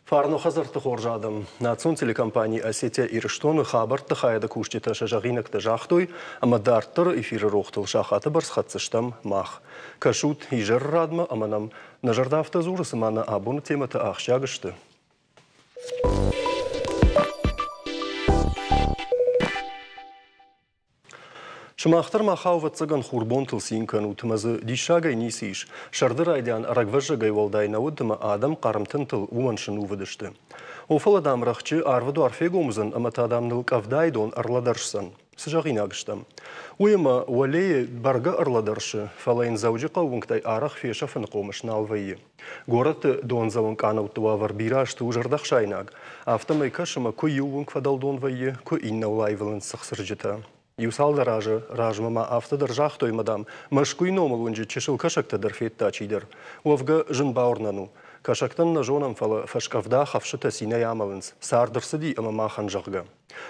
Фарны хӕдзӕртты хорз адӕм! Национ телекомпани «Осетия Ирыстоны» хабӕртты хайады кусджытӕ сӕ зӕгъинӕгтӕ загътой ӕмӕ дарддӕры эфиры рохтыл сахаты бӕрц хӕцдзыстӕм мах. Кӕсут изӕры радмӕ ӕмӕ нӕм нӕ зӕрдӕ афтӕ дзуры, цыма нӕ абоны темӕтӕ ахсджиаг сты. Сымах дӕр махау, ӕвӕццӕгӕн, хурбонтыл цин кӕнут ӕмӕ дзы диссагӕй ницы ис. Сӕрды райдиан ӕрӕгвӕззӕгӕй уӕлдай нӕ уыд ӕмӕ адӕм хъарм тынтыл уымӕн сынувыд сты. О, фӕлӕ, дам, рӕхджы арвы дуар фегом уыдзӕн ӕмӕ та, дам, ныл къӕвдайы дон ӕрлӕдӕрсдзӕн. Цы зӕгъинаг стӕм? Уый ӕмӕ уӕлейы бӕргӕ ӕрлӕдӕрсы, фӕлӕ йын Дзӕуджыхъӕуы уынгтӕй арӕх фесӕфыны хъомыс нал вӕййы. Горӕты дондзӕуӕн къанӕутты уавӕр бирӕ азты у зӕрдӕхсаинаг. Афтӕмӕй кӕсы ӕмӕ куы иу уынг фӕдӕлдон вӕййы, куы иннӕуыл аивылынц цыхцырджытӕ. Иу цалдӕр азы размӕ ма афтӕ дӕр загътой ӕмӕ, дам, Мӕскуыйы номыл уынджы чысыл кӕсӕгтӕ дӕр федта чидӕр. Уӕвгӕ, зын бауырнӕн у. Кӕсӕгтӕн нӕ зонӕм, фӕлӕ фӕскъӕвда хӕфсытӕ цинӕй амӕлынц, цард ӕрцыди ӕмӕ махӕн, зӕгъгӕ.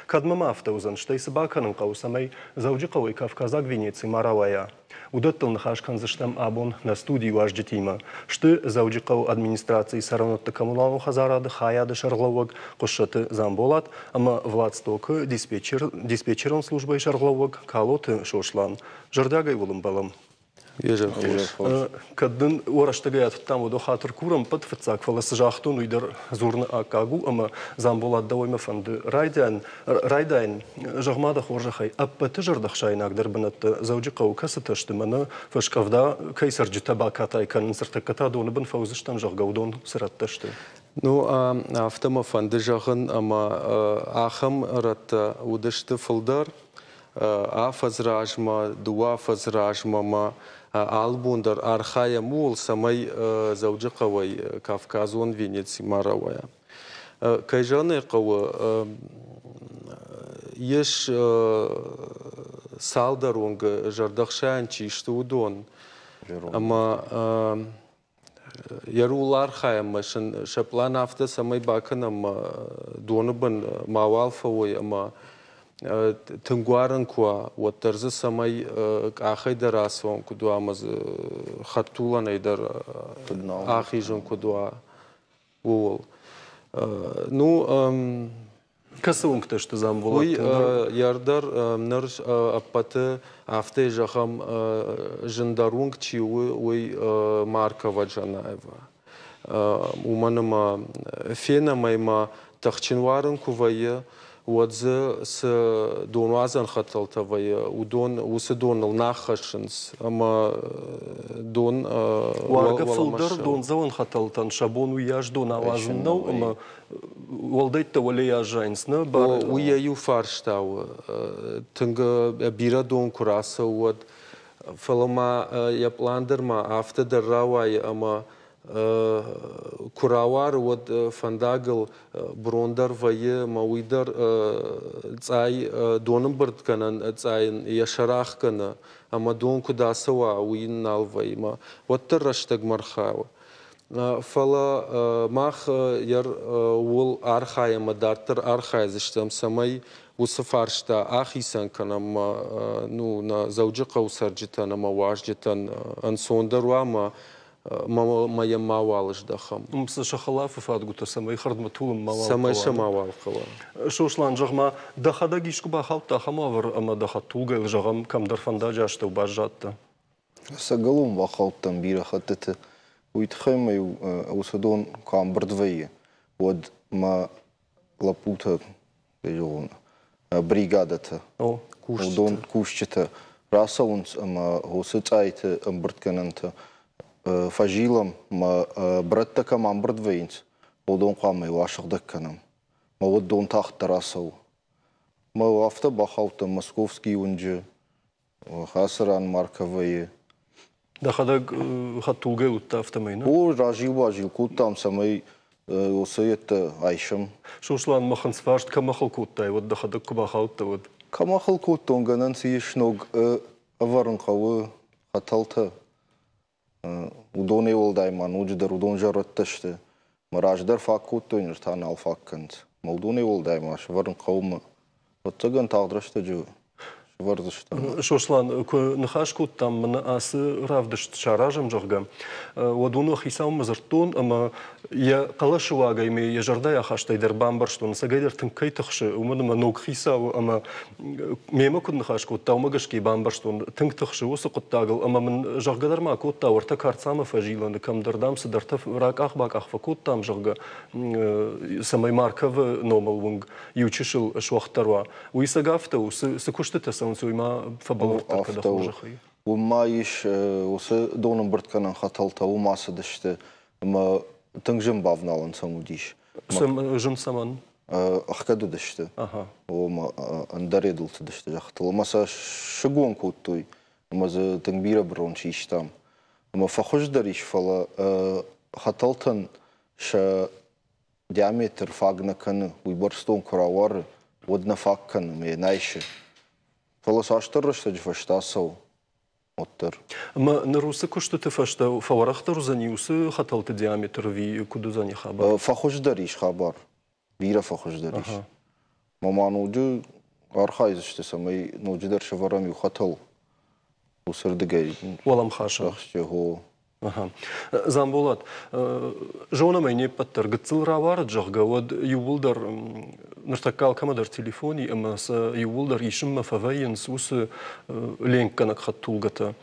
Кӕдмӕ ма афтӕ уыдзӕн, стӕй цы бакӕнын хъӕуы, цӕмӕй Дзӕуджыхъӕуӕй Кавказаг Венеци ма рауайа? Уыдӕттыл ныхас кӕндзыстӕм абон нӕ студийы уазджытимӕ. Сты Дзӕуджыхъӕуы администрацийы цӕрӕнуӕтты коммуналон хӕдзарады хайады сӕргълӕууӕг Хъуыссӕты Дзамболат ӕмӕ Владстокы диспетчерон службӕйы сӕргълӕууӕг Калоты Сослан. Зӕрдиагӕй уыл ӕмбӕлӕм. Кӕд дын уӕ рӕстӕгӕй атыдтам, уӕд хатыр курӕм ӕппӕт фыццаг, фӕлӕ цы загътон, уый дӕр дзурыны аккаг у ӕмӕ Дзамболат дӕуӕй мӕ фӕнды райдайын. Райдайын, зӕгъ-ма дӕ хорзӕхӕй, ӕппӕты зӕрдӕхсаинагдӕр бынӕттӕ Дзӕуджыхъӕуы кӕцытӕ сты, мӕнӕ фӕскъӕвда кӕй цӕрджытӕ бакатай кӕнынц, ӕртӕккӕ та доны бын фӕуыдзыстӕм, зӕгъгӕ, уыдон цы рӕттӕ сты? Ну, афтӕ мӕ фӕнды зӕгъын, ӕмӕ ахӕм рӕттӕ уыдысты фылдӕр. Афӕдз размӕ, дыууӕ афӕдз размӕ ма алы бон дӕр архайӕм ууыл, цӕмӕй Дзӕуджыхъӕуӕй Кавказон Венеци ма рауайа. Кӕй зӕгъын ӕй хъӕуы, ис цалдӕр онг зӕрдӕхсайӕн чи сты, уыдон. Ӕмӕ йӕ рул архайӕм ӕмӕ сын сӕ пълан афтӕ цӕмӕй бакӕнӕм доны бын мауал фӕуой ӕмӕ тынг уарын куы уа, уӕддӕр дзы цӕмӕй къахӕй дӕр ацӕуӕн куыд уа ӕмӕ дзы хӕдтулӕнӕй дӕр ахизын куыд уа, ууыл. Ну, Кӕцы уынгтӕ сты Дзамболат? Уый йӕ дӕр ныр ӕппӕты афтӕ зӕгъӕм зындӕр уынг чи у, уый Маркова Джанаева. Уымӕн ӕмӕ фенӕм ӕй ма тыхджын уарын куы вӕййы, уӕд дзы цы донуадзӕн хӕтӕлтӕ вӕййы, уыдон уыцы доныл нӕ хӕссынц ӕмӕ дон Уаргӕ фылдӕр дондзӕуӕн хӕтӕлтӕн сӕ бон уыйас дон ауадзын нӕу ӕмӕ уӕлдӕйттӕ уӕлейӕ аззайынц, нӕ? Уый йӕ иу фарста у. Тынг бирӕ дон куы рацӕуы, уӕд. Фӕлӕ ма йӕ пълан дӕр ма афтӕ дӕр рауайы, ӕмӕ куы рауары, уӕд фӕндагыл брон дӕр вӕййы ӕмӕ уый дӕр цъай донымбырдгӕнӕн цъайын йӕ сӕр ӕхгӕны ӕмӕ дон куыд ацӕуа, уый йын нал вӕййы. Ӕмӕ уӕддӕр рӕстӕгмӕ рхауы. Фӕлӕ мах ууыл архайӕм ӕмӕ дарддӕр архайдзыстӕм, цӕмӕй уыцы фарста ахицӕн кӕнӕм ну, нӕ Дзӕуджыхъӕуы цӕрджытӕн ӕмӕ уазджытӕн ӕнцондӕр уа ӕмӕ ма йӕм мауал здӕхӕм. Уым цы сӕ хӕлафы фадгуытӕ цӕмӕй хӕрдмӕ тулын мауал Цӕмӕй сӕ мауал хъӕуа. Сослан, зӕгъ-ма, дӕхӕдӕг искуы бахаудта ахӕм уавӕры ӕмӕ дӕ хӕдтулгӕйыл, зӕгъӕм, кӕмдӕр фӕндаджы астӕу баззадтӕ? Ӕцӕгӕлон бахаудтӕн бирӕ хӕттыты. Уый тыххӕй мӕ-иу уыцы дон куы амбырд вӕййы, уӕд мӕ лӕппутӕ, зӕгъон, бригадӕтӕ, уыдон кусджытӕ рацӕуынц ӕмӕ уыцы цъайты ӕмбырдгӕнӕнтӕ фӕзилӕм, мӕ брӕттӕ кӕм амбырд вӕййынц, уыдон хъуамӕ асыгъдӕг кӕнӕм. Мӕ уӕд дон тагъддӕр ацӕуы. Мӕ афтӕ бахаудтӕн Московскийы уынджы, Ацы ран Марковӕйы. Дӕхӕдӕг хӕдтулгӕйыл уыдтӕ афтӕмӕй, нӕ? О, разил-базил кодтам, цӕмӕй уыцы йедтӕ айсӕм. Сослан, мӕ хынцфарст кӕмӕ хыл кодтай, уӕд дӕхӕдӕг куы бахаудтӕ, уӕд? Кӕмӕ хыл кодтон, гӕнӕн цы ис, ног ӕвӕрын хъӕуы хӕтӕлтӕ. Уыдонӕй уӕлдай ма ноджыдӕр уыдон зӕрӕдтӕ сты. Мӕ раздӕр фаг кодтой, ныр та нал фаг кӕнынц. Мӕ уыдонӕй уӕлдай ма сӕвӕрын хъӕуы мӕ ӕвӕццӕгӕн тагъд рӕстӕджы сӕвӕрдзыстӕм. Сослан, куы ныхас кодтам мӕнӕ ацы равдыст саразӕм, зӕгъгӕ, уӕд уын хицаумӕ дзырдтон ӕмӕ йӕ хъӕлӕсы уагӕй ме йӕ зӕрдӕйы ахастӕй дӕр бамбӕрстон, ӕцӕгӕйдӕр тынг кӕй тыхсы, уымӕн ӕмӕ ног хицауы ӕмӕ мемӕ куыд ныхас кодта, уымӕ гӕсгӕ бамбӕрстон, тынг тыхсы уыцы хъуыддагыл ӕмӕ мын зӕгъгӕ дӕр ма кодта, уӕртӕ Карцамӕ фӕзилӕны кӕмдӕр, дам, цыдӕртӕ ракъах-бакъах фӕкодтам, зӕгъгӕ, цӕмӕй Марковы номыл уынг иу чысыл суӕгъддӕр уа. Уый цӕг афтӕ у, цы куыстытӕ цӕуынц, уый ма фӕбӕлвырддӕр кӕ дӕ хорзӕхӕй. Уым ма ис уыцы донӕмбырдгӕнӕн хӕтӕлтӕ, уым ацыдысты ӕмӕ тынг зын бавналӕн сӕм уыдис. Зын цӕмӕн? Ӕхгӕд уыдысты. Ома ӕндӕр едыл цыдысты зӕххытыл. Ӕмӕ сӕ сыгон кодтой ӕмӕ дзы тынг бирӕ бырон систам. Ӕмӕ фӕхуыздӕр ис, фӕлӕ хӕтӕлтӕн сӕ диаметр фаг нӕ кӕны, уыйбӕрц дон куы рауары, уӕд нӕ фаг кӕны ӕмӕ йӕ нӕ исы. Фӕлӕ цасдӕр рӕстӕджы фӕстӕ ацӕуы уӕддӕр. Ӕмӕ ныр уыцы куыстыты фӕстӕ фӕуӕрӕхдӕр уыдзӕни уыцы хӕтӕлты диаметр ӕви куыд уыдзӕни хабар? Фӕхуыздӕр ис хабар. Бирӕ фӕхуыздӕр ис. Мӕ ма ноджы архайдзысты, цӕмӕй ноджыдӕр сӕвӕрӕм иу хӕтӕл уыцырдыгӕй. Уӕлӕмхасӕн. Ахсджиаг, Дзамболат, зонӕм ӕй не ппӕт дӕр, гыццыл рауарыд, зӕгъгӕ, уӕд иууылдӕр ныртӕккӕ алкӕмӕ дӕр телефон и ӕмӕ сӕ иууылдӕр исынмӕ фӕвӕййынц уыцы ленкгӕнӕг хӕдтулгӕтӕ.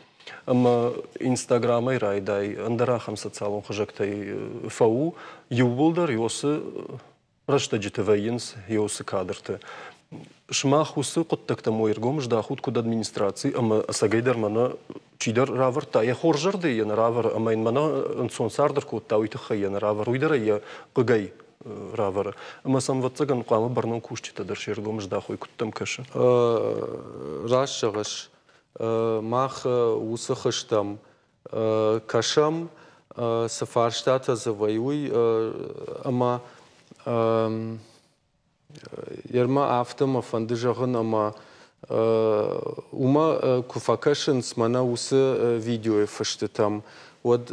Ӕмӕ Инстаграмӕй райдай, ӕндӕр ахӕм социалон хызӕгтӕй фӕу, иууылдӕр уыцы рӕстӕджыты вӕййынц уыцы кадрты. Сымах уыцы хъуыддӕгтӕм уе ргом здахут куыд администраци ӕмӕ ӕцӕгӕйдӕр мӕнӕ чидӕр равӕрдта, йӕ хорз зӕрдӕ йӕ нӕ равӕры ӕмӕ йын мӕнӕ ӕнцон цард ӕркодта, уый тыххӕй йӕ нӕ равӕры, уый дӕр ӕй йӕ хъыгӕй равӕры. Ӕмӕ сӕм, ӕвӕццӕгӕн, хъуамӕ бӕрнон кусджытӕ дӕр се ргом здахой, куыд дӕм кӕсы? Раст зӕгъыс, мах уыцы хызтӕм кӕсӕм, цы фарстатӕ дзы вӕййы, уый ӕмӕ Ермӕ афтӕ мӕ фӕнды зӕгъын, ӕмӕ уымӕ куы фӕкӕсынц мӕнӕ уыцы видеойы фыстытӕм, уӕд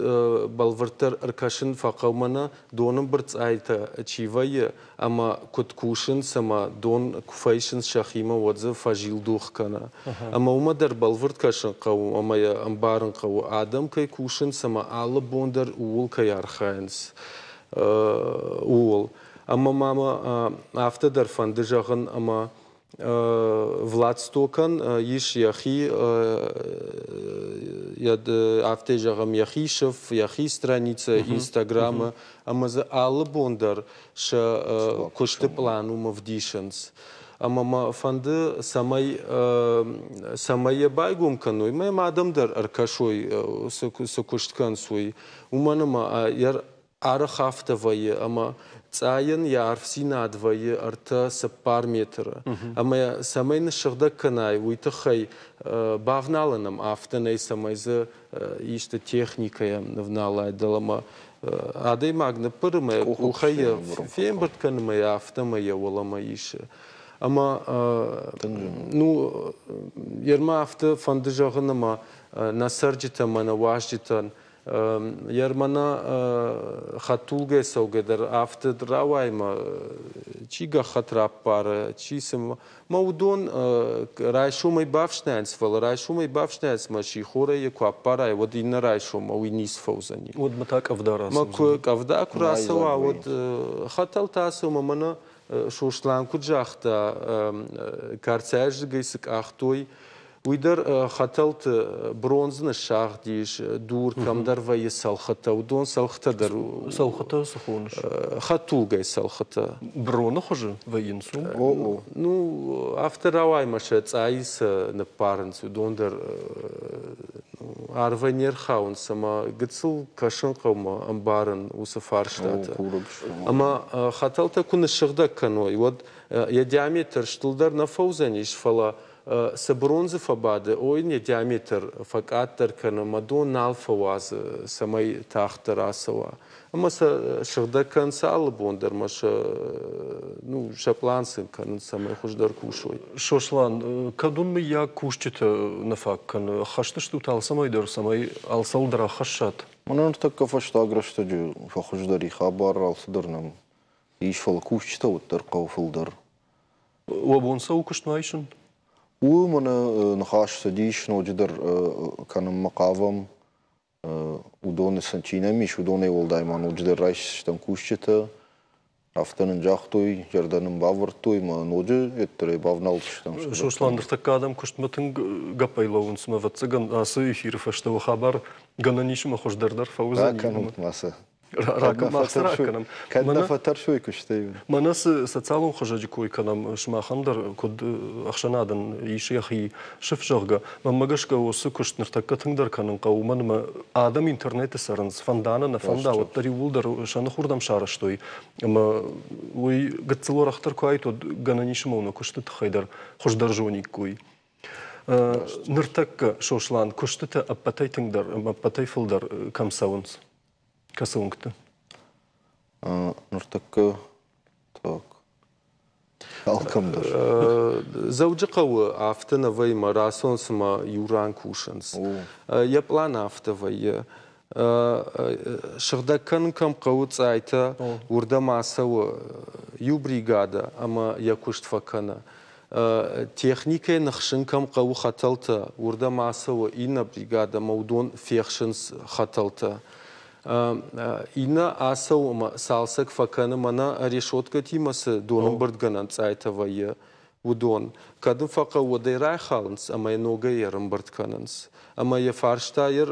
бӕлвырддӕр ӕркӕсын фӕхъӕуы мӕнӕ доны бырцъайтӕ чи вӕййы ӕмӕ куыд кусынц ӕмӕ дон куы фӕисынц сӕхимӕ, уӕд дзы фӕзилдух кӕны. Ӕмӕ уымӕ дӕр бӕлвырд кӕсын хъӕуы ӕмӕ йӕ ӕмбарын хъӕуы, адӕм кӕй кусынц ӕмӕ алы бон дӕр ууыл кӕй архайынц, ууыл. Ӕмӕ ма мӕ афтӕ дӕр фӕнды зӕгъын, ӕмӕ Владстокӕн ис йӕхи, афтӕ зӕгъӕм, йӕхи сыф, йӕхи страницӕ Инстаграмы, ӕмӕ дзы алы бон дӕр сӕ куысты пълан уым ӕвдисынц. Ӕмӕ мӕ фӕнды, цӕмӕй, цӕмӕй йӕ байгом кӕной, мӕ адӕм дӕр ӕркӕсой, цы куыст кӕнынц, уый. Уымӕн ӕмӕ арӕх афтӕ вӕййы, ӕмӕ цъайӕн йӕ арфдзинад вӕййы 3-4 метры. Ӕмӕ цӕмӕй ныссыгъдӕг кӕнай, уый тыххӕй бавналын ӕм афтӕ нӕй, цӕмӕй дзы исты техникӕйӕ нывналай дӕлӕмӕ. Адӕймаг ныппыры мӕ къухӕй йӕ фембырд кӕны мӕ йӕ афтӕмӕй йӕ уӕлӕмӕ исы. Ӕмӕ ну, ермӕ афтӕ фӕнды зӕгъын, ӕмӕ нӕ цӕрджытӕ мӕ нӕ уазджытӕн Ермана хӕдтулгӕ цӕугӕ дӕр афтӕ рауаймӕ, чи гӕххӕтт раппары, чи цы. Мӕ уыдон райсомӕй бафснайынц, фӕлӕ райсомӕй бафснайынц мӕ сихорӕй йӕ куы аппарай, уӕд иннӕ райсоммӕ уый ницы фӕуыдзӕни. Уӕдмӕ та къӕвда рацӕудзӕн. Мӕ куы къӕвда куы рацӕуа, уӕд хӕтӕлтӕ ацӕуы мӕнӕ Сослан куыд загъта, кӕрцӕйӕздыгӕй цы къахтой, уый дӕр хӕтӕлты бронз ныссагъдис, дур кӕмдӕр вӕййы цӕлхытӕ, уыдон цӕлхытӕ дӕр. Цӕлхытӕ цы хоныс? Хӕдтулгӕйы цӕлхытӕ. Броны хуызы вӕййынц? Ну, афтӕ рауаймӕ сӕ цъайы сӕ ныппарынц, уыдон дӕр арвӕй не рхауынц ӕмӕ гыццыл кӕсын хъӕумӕ ӕмбарын уыцы фарстатӕ. Ӕмӕ хӕтӕлтӕ куы ныссыгъдӕг кӕной, уӕд йӕ диаметр стылдӕр нӕ фӕуыдзӕнис, фӕлӕ цы бронзы фӕбады, ой, йӕ диаметр фӕкъаддӕр кӕны ӕмӕ дон нал фӕуадзы, цӕмӕй тагъддӕр ацӕуа. Ӕмӕ сӕ сыгъдӕг кӕнынц алы бон дӕр ӕмӕ сӕ Ну, сӕ пълан сын кӕнынц, цӕмӕй хуыздӕр кусой. Сослан, кӕд уын, мыййаг, кусджытӕ нӕ фаг кӕны, ӕххӕст стут алцӕмӕй дӕр, цӕмӕй алцӕуыл дӕр ӕххӕссат? Мӕнӕ ныртӕккӕ фӕстаг рӕстӕджы фӕхуыздӕр и хабар, алцыдӕр нӕм ис, фӕлӕ кусджытӕ уӕддӕр хъӕуы фылдӕр. Уӕ бон цӕуы куыстмӕ айсын? У, мӕнӕ ныхас цыдис, ноджыдӕр кӕнынмӕ хъавӕм. Уыдоны сын чи нӕм ис, уыдонӕй уӕлдай ма ноджыдӕр райсдзыстӕм кусджытӕ. Афтӕ нын загътой, зӕрдӕ нын бавӕрдтой, ӕмӕ ноджы ӕддӕрӕй бавналдзыстӕм. Сослан, ныртӕккӕ адӕм куыстмӕ тынг гӕппӕй лӕууынц, ӕмӕ, ӕвӕццӕгӕн, ацы эфиры фӕстӕ уӕ хабар гӕнӕн ис ӕмӕ хуыздӕр дӕр фӕуыдзӕни. Ракӕнут ма сӕ. Мах цы ракӕнӕм? Кӕд нӕ фӕтӕрсой куыстӕй. Мӕнӕ цы социалон хызӕджы кой кӕнӕм, сымахӕн дӕр куыд ӕхсӕнадӕн ис йӕхи сыф, зӕгъгӕ, мӕнмӕ гӕсгӕ уыцы куыст ныртӕккӕ тынгдӕр кӕнын хъӕуы, уымӕн ӕмӕ адӕм интернеты цӕрынц, фӕнда нӕ, нӕ фӕнда, уӕддӕр иууылдӕр сӕ ных уырдӕм сарӕзтой. Ӕмӕ уый гыццыл уӕрӕхдӕр куы уаид, уӕд гӕнӕн ис ӕмӕ нӕ куысты тыххӕй дӕр хуыздӕр зониккой. Ныртӕккӕ, Сослан, куыстытӕ ӕппӕтӕй тынгдӕр ӕмӕ ӕппӕтӕй фылдӕр кӕм цӕуынц? Кӕцы уынгты? Ныртӕккӕ так. Алкӕм дӕр. Дзӕуджыхъӕуы афтӕ нӕ вӕййы, мӕ рацӕуынц ӕмӕ иу ран кусынц. Йӕ пълан афтӕ вӕййы. Сыгъдӕг кӕнын кӕм хъӕуы цъайтӕ, уырдӕм ацӕуы иу бригадӕ ӕмӕ йӕ куыст фӕкӕны. Техникӕйы ныхсын кӕм хъӕуы хӕтӕлтӕ, уырдӕм ацӕуы иннӕ бригадӕ ӕмӕ уыдон фехсынц хӕтӕлтӕ. Иннӕ ацӕуы ӕмӕ цалцӕг фӕкӕны, мӕнӕ решеткӕтимӕ цы донӕмбырдгӕнӕн цъайтӕ вӕййы, уыдон. Кӕд ын фӕхъӕуы, уӕд ӕй райхалынц ӕмӕ йӕ ногӕй ӕрӕмбырд кӕнынц. Ӕмӕ йӕ фарста йӕ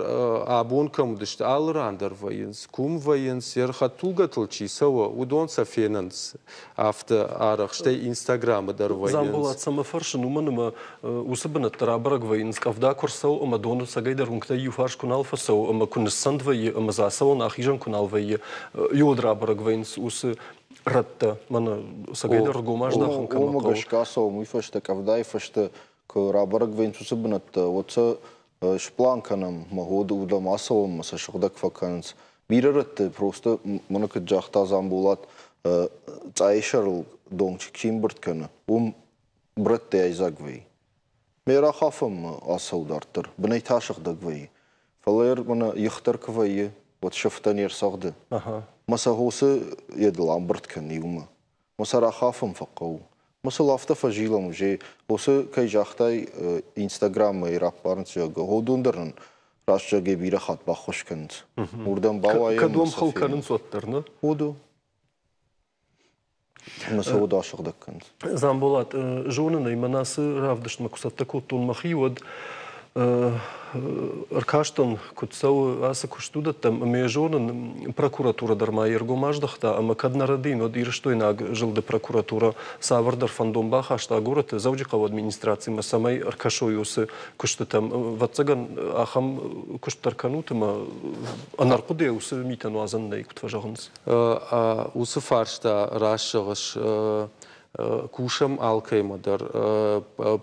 абон кӕм уыдысты, алы ран дӕр вӕййынц. Куым вӕййынц, йӕ хӕдтулгӕтыл чи цӕуы, уыдон сӕ фенынц афтӕ арӕх, стӕй Инстаграмы дӕр вӕййынц. Дзамболат, цӕмӕ фӕрсын, уымӕн ӕмӕ уыцы бынӕтты рабӕрӕг вӕййынц, къӕвда куы рцӕуы ӕмӕ доны цӕгӕйдӕр уынгтӕй иу фарс куы нал фӕцӕуы ӕмӕ куы ныссӕнд вӕййы ӕмӕ дзы ацӕуӕн ахизӕн куы нал вӕййы, иуӕд рабӕрӕг вӕййынц уыцы рӕттӕ, мӕнӕ цӕгӕйдӕр ргом аздахын кӕмӕ хъӕуы. Уымӕ гӕсгӕ ацӕуӕм, уый фӕстӕ, къӕвдайы фӕстӕ куы рабӕрӕг вӕййынц уыцы бынӕттӕ, уӕд сӕ сплан кӕнӕм, мӕ уырдӕм ацӕуӕм ӕмӕ сӕ сыгъдӕг фӕкӕнынц. Бирӕ рӕтты просто, мӕнӕ куыд загъта Дзамболат, цъайы сӕрыл дон чи ӕмбырд кӕны, уым брӕттӕй айдзаг вӕййы. Ме рахафӕм ацӕуы дарддӕр, бынӕй та сыгъдӕг вӕййы. Фӕлӕ мӕнӕ их дӕр куы вӕййы, уӕд сыфтӕ не рцӕгъды. Мӕ сӕ хосы едыл амбырд кӕн иумӕ. Мӕ сӕ рахафын фӕхъӕуы. Мӕ сыл афтӕ фӕзилӕм, уже уыцы, кӕй загътай, Инстаграммӕ раппарынц, зӕгъгӕ, уыдон дӕр нын раст зӕгъгӕ бирӕ хатт баххуыс кӕнынц. Уырдӕм бауайӕм. Кӕд уӕм хыл кӕнынц, уӕддӕр, нӕ? Уыду. Ӕмӕ сӕ уд асыгъдӕг кӕнынц. Дзамболат, зонын ӕй, мӕнӕ ацы равдыстмӕ куы цӕттӕ кодтон мӕхи, уӕд ӕркастӕн, куыд цӕуы ацы куыст, уыдӕттӕм, ӕмӕ йӕ зонын, прокуратурӕ дӕр ма йе ргом аздӕхта, ӕмӕ кӕд нӕ рӕдийын, уӕд Ирыстойнаг зылды прокуратурӕ цавӕрдӕр фӕндон бахаста горӕты Дзӕуджыхъӕуы администрацимӕ, цӕмӕй ӕркӕсой уыцы куыстытӕм. Ӕвӕццӕгӕн, ахӕм куыст дӕр кӕнут ӕмӕ ӕнӕрхъуыдыйӕ уыцы митӕн уадзӕн нӕй, куыд фӕзӕгъынц. Уыцы фарста раст зӕгъыс, кусӕм алкӕимӕ дӕр.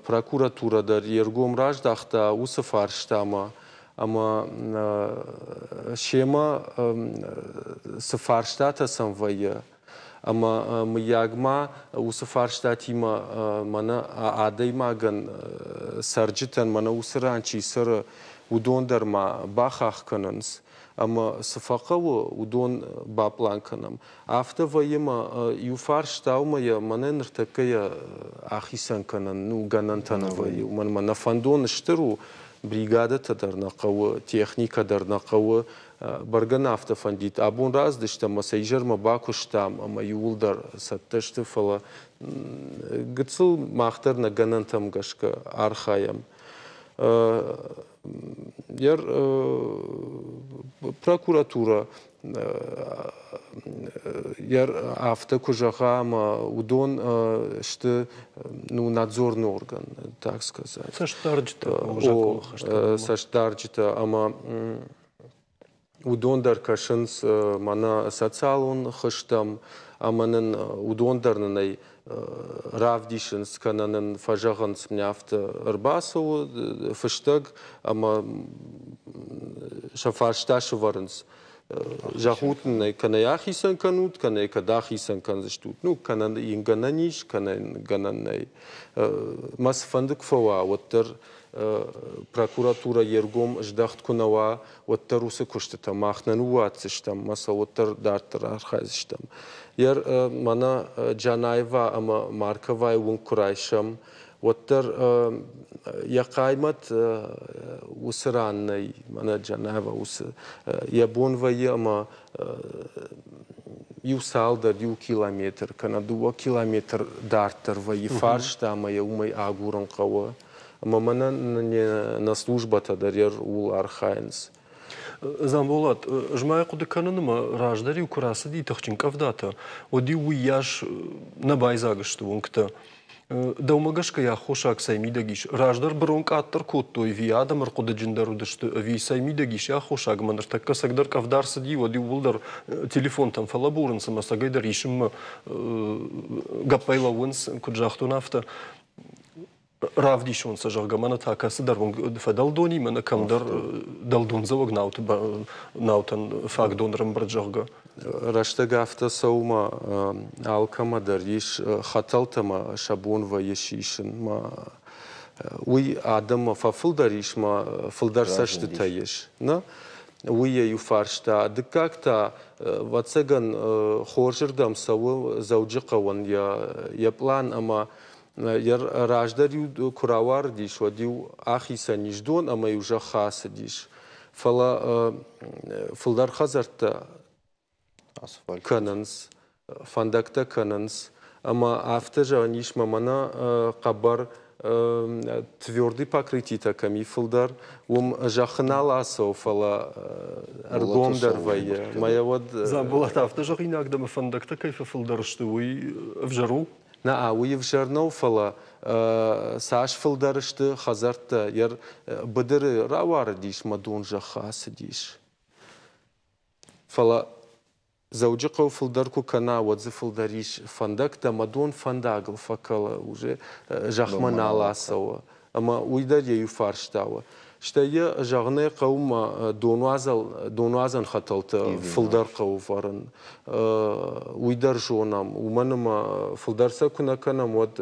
Прокуратурӕ дӕр йе ргом раздӕхта уыцы фарстамӕ ӕмӕ семӕ цы фарстатӕ сӕм вӕййы, ӕмӕ мыййаг ма уыцы фарстатимӕ мӕнӕ адӕймагӕн, цӕрджытӕн, мӕнӕ уыцы ран чи цӕры, уыдон дӕр ма бахахх кӕнынц. Ӕмӕ цы фӕхъӕуы, уыдон баплан кӕнӕм. Афтӕ вӕййы ӕмӕ иу фарстаумӕ йӕ мӕнӕ ныртӕккӕ йӕ ахицӕн кӕнӕн, ну, гӕнӕнтӕ нӕ вӕййы. Уымӕн ӕмӕ нӕ фӕндон стыр у, бригадӕтӕ дӕр нӕ хъӕуы, техникӕ дӕр нӕ хъӕуы. Бӕргӕ нӕ афтӕ фӕндид. Абон рацыдыстӕм ӕмӕ сӕ изӕрмӕ бакуыстам ӕмӕ иууылдӕр цӕттӕ сты, фӕлӕ гыццыл мах дӕр нӕ гӕнӕнтӕм гӕсгӕ архайӕм. Прокуратурӕ афтӕ куы зӕгъа, ӕмӕ уыдон сты ну, надзорный орган, так сказать. Цӕстдарджытӕ. Цӕстдарджытӕ ӕмӕ уыдон дӕр кӕсынц мӕнӕ социалон хызтӕм ӕмӕ нын уыдон дӕр нын ӕй равдисынц кӕнӕ нын фӕзӕгъынц, мӕ афтӕ ӕрбацӕуы фыстӕг ӕмӕ сӕ фарста сӕвӕрынц. Зӕгъут нын ӕй, кӕнӕ йӕ ахицӕн кӕнут, кӕнӕ йӕ кӕд ахицӕн кӕндзыстут. Ну, кӕнӕ йын гӕнӕн ис, кӕнӕ йын гӕнӕн нӕй. Мӕ цыфӕнды куы фӕуа, уӕддӕр прокуратурӕ йе ргом здӕхт куы нӕ уа, уӕддӕр уыцы куыстытӕ мах нӕ ныууадздзыстӕм, мӕ сӕ уӕддӕр дарддӕр архайдзыстӕм. Йӕ мӕнӕ Джанаева ӕмӕ Марковайы уынг куы райсӕм, уӕддӕр йӕ хъаймӕт уыцы ран нӕй, мӕнӕ Джанаева уыцы йӕ бон вӕййы ӕмӕ иу цалдӕр, иу километр кӕнӕ 2 километр дарддӕр вӕййы фарста ӕмӕ йӕ уымӕй агурын хъӕуы. Ӕмӕ мӕнӕ нӕ службӕтӕ дӕр ууыл архайынц. Дзамболат, ӕз ма хъуыды кӕнын ӕмӕ раздӕр-иу куы рацыди тыхджын къӕвдатӕ, уӕд-иу уыйас нӕ байдзаг сты уынгтӕ. Дӕумӕ гӕсгӕ йӕ аххосаг цӕй мидӕг ис? Раздӕр бырон къаддӕр кодтой ӕви адӕм ӕрхъуыдыджындӕр уыдысты, ӕви цӕй мидӕг ис йӕ аххосаг ӕмӕ ныртӕккӕ цӕгдӕр къӕвда рцыди, уӕд иууылдӕр телефонтӕм фӕлӕбурынц ӕмӕ цӕгӕйдӕр исынмӕ гӕппӕй лӕууынц, куыд загътон, афтӕ. Равдисон сӕ, зӕгъгӕ, мӕнӕ та кӕцыдӕр фӕдӕлдони, мӕнӕ кӕмдӕр дӕлдондзӕуӕг науты наутӕн фаг дон ӕрӕмбырд, зӕгъгӕ. Рӕстӕг афтӕ цӕуы мӕ алкӕмӕ дӕр ис хӕтӕлтӕ мӕ сӕ бон вӕййы сисын. Мӕ уый адӕммӕ фӕфылдӕр ис мӕ фылдӕр цӕстытӕ ис. Нӕ? Уый йӕ иу фарста. Дыккаг та, ӕвӕццӕгӕн, хорзырдӕм цӕуы Дзӕуджыхъӕуӕн йӕ пълан ӕмӕ йӕ раздӕр-иу куы рауарыдис, уӕд-иу ахицӕн ис дон ӕмӕ-иу зӕхх ацыдис. Фӕлӕ фылдӕр хӕдзӕрттӕ кӕнынц, фӕндӕгтӕ кӕнынц. Ӕмӕ афтӕ зӕгъӕн ис, мӕ мӕнӕ хъӕбӕр твердый покрытитӕ кӕм и фылдӕр, уым зӕххы нал ацӕуы, фӕлӕ ӕргомдӕр вӕййы. Мӕ йӕ уӕд Дзамболат, афтӕ зӕгъинаг дӕ, мӕ фӕндӕгтӕ кӕй фӕфылдӕр сты, уый ӕвзӕр у? Нӕ, уый ӕвзӕр нӕу, фӕлӕ цас фылдӕр сты хӕдзӕрттӕ, йӕ быдыры рауарыдис мӕ дон зӕххы ацыдис. Фӕлӕ Дзӕуджыхъӕу фылдӕр куы кӕна, уӕд дзы фылдӕр ис фӕндӕгтӕ ӕмӕ дон фӕндагыл фӕкӕлы, уже зӕхмӕ нал ацӕуы. Ӕмӕ уый дӕр йӕ иу фарста у. Стӕй йӕ зӕгъынӕй хъӕуы мӕ донуадзӕн хӕтӕлтӕ фылдӕр хъӕуы вӕрын. Уый дӕр зонӕм, уымӕн ӕмӕ фылдӕр сӕ куы нӕ кӕнӕм, уӕд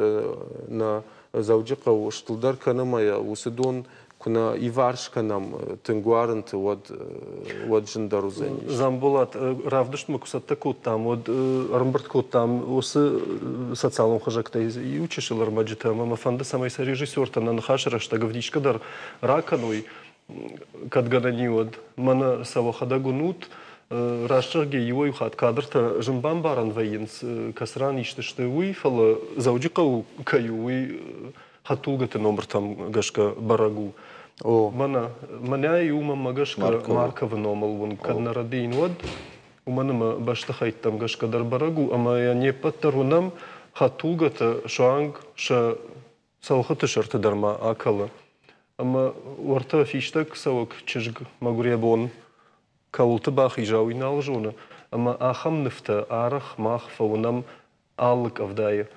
нӕ Дзӕуджыхъӕу стылдӕр кӕны ӕмӕ йӕ уыцы дон куы нӕ иварс кӕнӕм тынг уарынты, уӕд зындӕр уыдзӕнис. Дзамболат, равдыстмӕ куы цӕттӕ кодтам, уӕд ӕрӕмбырд кодтам уыцы социалон хызӕгтӕй иу чысыл ӕрмӕджытӕ ӕмӕ мӕ фӕнды, цӕмӕй сӕ режиссертӕ нӕ ныхасы рӕстӕг ӕвдисгӕ дӕр ракӕной, кӕд гӕнӕн и, уӕд. Мӕнӕ сӕ уӕхӕдӕг уынут, раст зӕгъгӕ, иуӕй-иу хатт кадртӕ зын бамбарӕн вӕййынц, кӕцы ран ист сты, уый, фӕлӕ Дзӕуджыхъӕуы кӕй у, уый хӕдтулгӕты номыртӕм гӕсгӕ бӕрӕг у. О. Мӕнӕ, мӕнӕ иу мӕнмӕ гӕсгӕ Марковы номыл уынг кӕд нӕ рӕдийын, уӕд уымӕн ӕмӕ бӕстыхӕйттӕм гӕсгӕ дӕр бӕрӕг у, ӕмӕ йӕ не ппӕт дӕр уынӕм, хӕдтулгӕтӕ суанг сӕ цӕлхыты сӕрты дӕр ма акӕлы. Ӕмӕ уӕртӕ фистӕг цӕуӕг чызг мӕгуыр йӕ бон кӕуылты бахиза, уый нал зоны. Ӕмӕ ахӕм нывтӕ арӕх мах фӕуынӕм алы къӕвдайы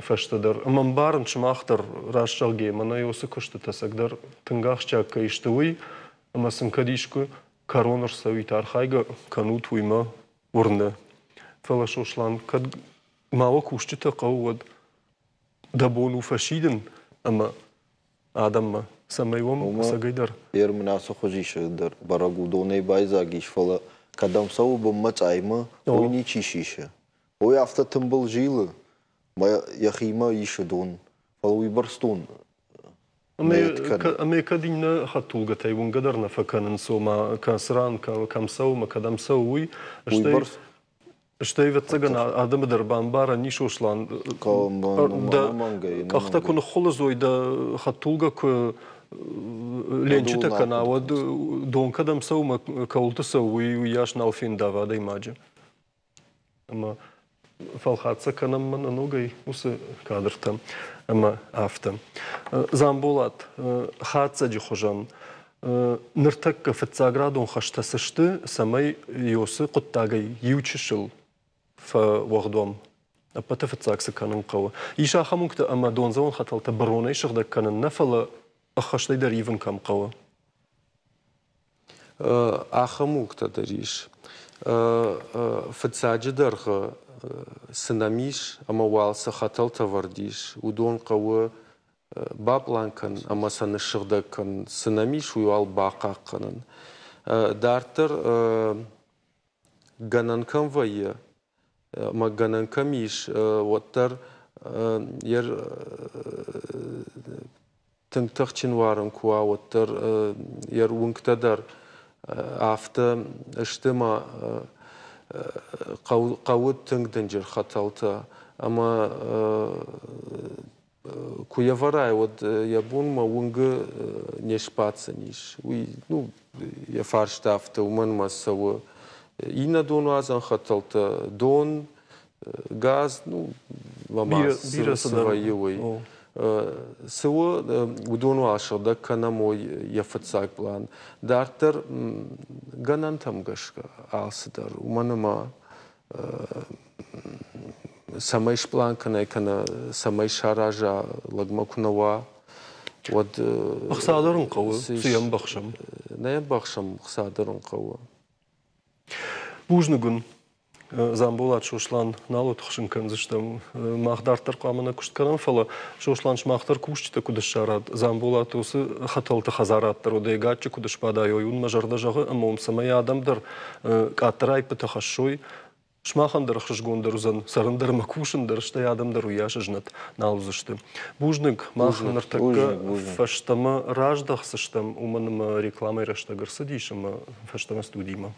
фӕстӕдӕр. Ӕмӕ ӕмбарын сымах дӕр, раст зӕгъгӕ, мӕнӕ уыцы куыстытӕ ӕцӕгдӕр тынг ахсджиаг кӕй сты, уый, ӕмӕ сын кӕд искуы кӕрон ӕрцӕуит, архайгӕ кӕнут, уый мӕ уырны. Фӕлӕ, Сослан, кӕд ма уӕ кусджытӕ хъӕуы, уӕд дӕ бон у фӕсидын ӕмӕ адӕммӕ, цӕмӕй уӕм ӕцӕгӕйдӕр. Ер мын ацы хуызисы дӕр бӕрӕг у, донӕй байдзаг ис, фӕлӕ кӕдӕм цӕуы бынмӕ цъаймӕ, уый ничи сисы. Уый афтӕ тымбыл зилы, мӕ йӕхимӕ исы дон, фӕлӕ уыйбӕрц дон Ӕмӕ кӕд иннӕ хӕдтулгӕтӕй уынгӕ дӕр нӕ фӕкӕнынц, ома кӕцы ран кӕм цӕуы ӕмӕ кӕдӕм цӕуы, уый, стӕй, ӕвӕццӕгӕн, адӕмы дӕр бамбарӕн ис, Сослан, дӕ къӕхтӕ куы ныххуылыдз уой, дӕ хӕдтулгӕ куы ленчытӕ кӕна, уӕд дон кӕдӕм цӕуы ӕмӕ кӕуылты цӕуы, уый уыйас нал фендавы адӕймаджы. Ӕмӕ фӕлхатт кӕнӕм мӕнӕ ногӕй уыцы кадртӕ ӕмӕ афтӕ. Дзамболат, хатдзӕджы хуызӕн ныртӕккӕ фыццаградон хӕстӕ цы сты, цӕмӕй Иосы хъуыддагӕй иу чысыл фӕуӕгъд уӕм? Ӕппӕты фыццаг цы кӕнын хъӕуы? Ис ахӕм уынгтӕ ӕмӕ дондзӕуӕн хӕтӕлтӕ быронӕй сыгъдӕг кӕнын нӕ, фӕлӕ ӕххӕстӕй дӕр ивын кӕм хъӕуы? Ахӕм уынгтӕ дӕр ис. Фыццаджы дӕргъы цы нӕм ис ӕмӕ уал цы хӕтӕлтӕ ӕвӕрд ис, уыдон хъӕуы баплан кӕнын ӕмӕ сӕ ныссыгъдӕг кӕнын. Цы нӕм ис, уый уал бахъахъхъӕнын. Дарддӕр гӕнӕн кӕм вӕййы ӕмӕ гӕнӕн кӕм ис, уӕддӕр йӕ тынг тыхджын уарын куы уа, уӕддӕр йӕ уынгтӕ дӕр афтӕ сты ӕмӕ хъӕуы тынг дынджыр хӕтӕлтӕ ӕмӕ куы йӕ вӕрай, уӕд йӕ бонмӕ уынгы не сбаддзӕнис. Уый, ну, йӕ фарста афтӕ, уымӕн ӕмӕ цӕуы иннӕ донуадзӕн хӕтӕлтӕ, дон, газ, ну, ӕмӕ цы вӕййы, уый. Цы у, уыдон уал сыгъдӕг кӕнӕм, уый йӕ фыццаг пълан. Дарддӕр гӕнӕнтӕм гӕсгӕ алцыдӕр, уымӕн ӕмӕ цӕмӕй сплан кӕнай кӕнӕ цӕмӕй сараза, лӕгмӕ куы нӕ уа, уӕд Ӕхца дӕр ын хъӕуы, цы йӕм бӕхсӕм? Нӕ йӕм бӕхсӕм, ӕхца дӕр ын хъӕуы. Бузныг уын, Дзамболат Сослан, нал утыхсын кӕндзыстӕм. Мах дарддӕр хъуамӕ нӕ куыст кӕнӕм, фӕлӕ Сослан, сымах дӕр кусджытӕ куыд ссарат, Дзамболат уыцы хӕтӕлты хӕдзарад дӕр уыд, ӕгадджы куыд сбадай, уый мӕ зӕрдӕ зӕгъы, ӕмӕ уым цӕмӕй адӕм дӕр къаддӕр аиппытӕ хӕссой, сымахӕн дӕр ӕхсызгондӕр уыдзӕн, цӕрын дӕр ӕмӕ кусын дӕр, стӕй адӕм дӕр уыйас знӕт нал уыдзысты. Бузныг, мах ныртӕккӕ фӕстӕмӕ раздӕхдзыстӕм, уымӕн ӕмӕ рекламӕйы рӕстӕг ӕрцыдис ӕмӕ фӕстӕмӕ студимӕ.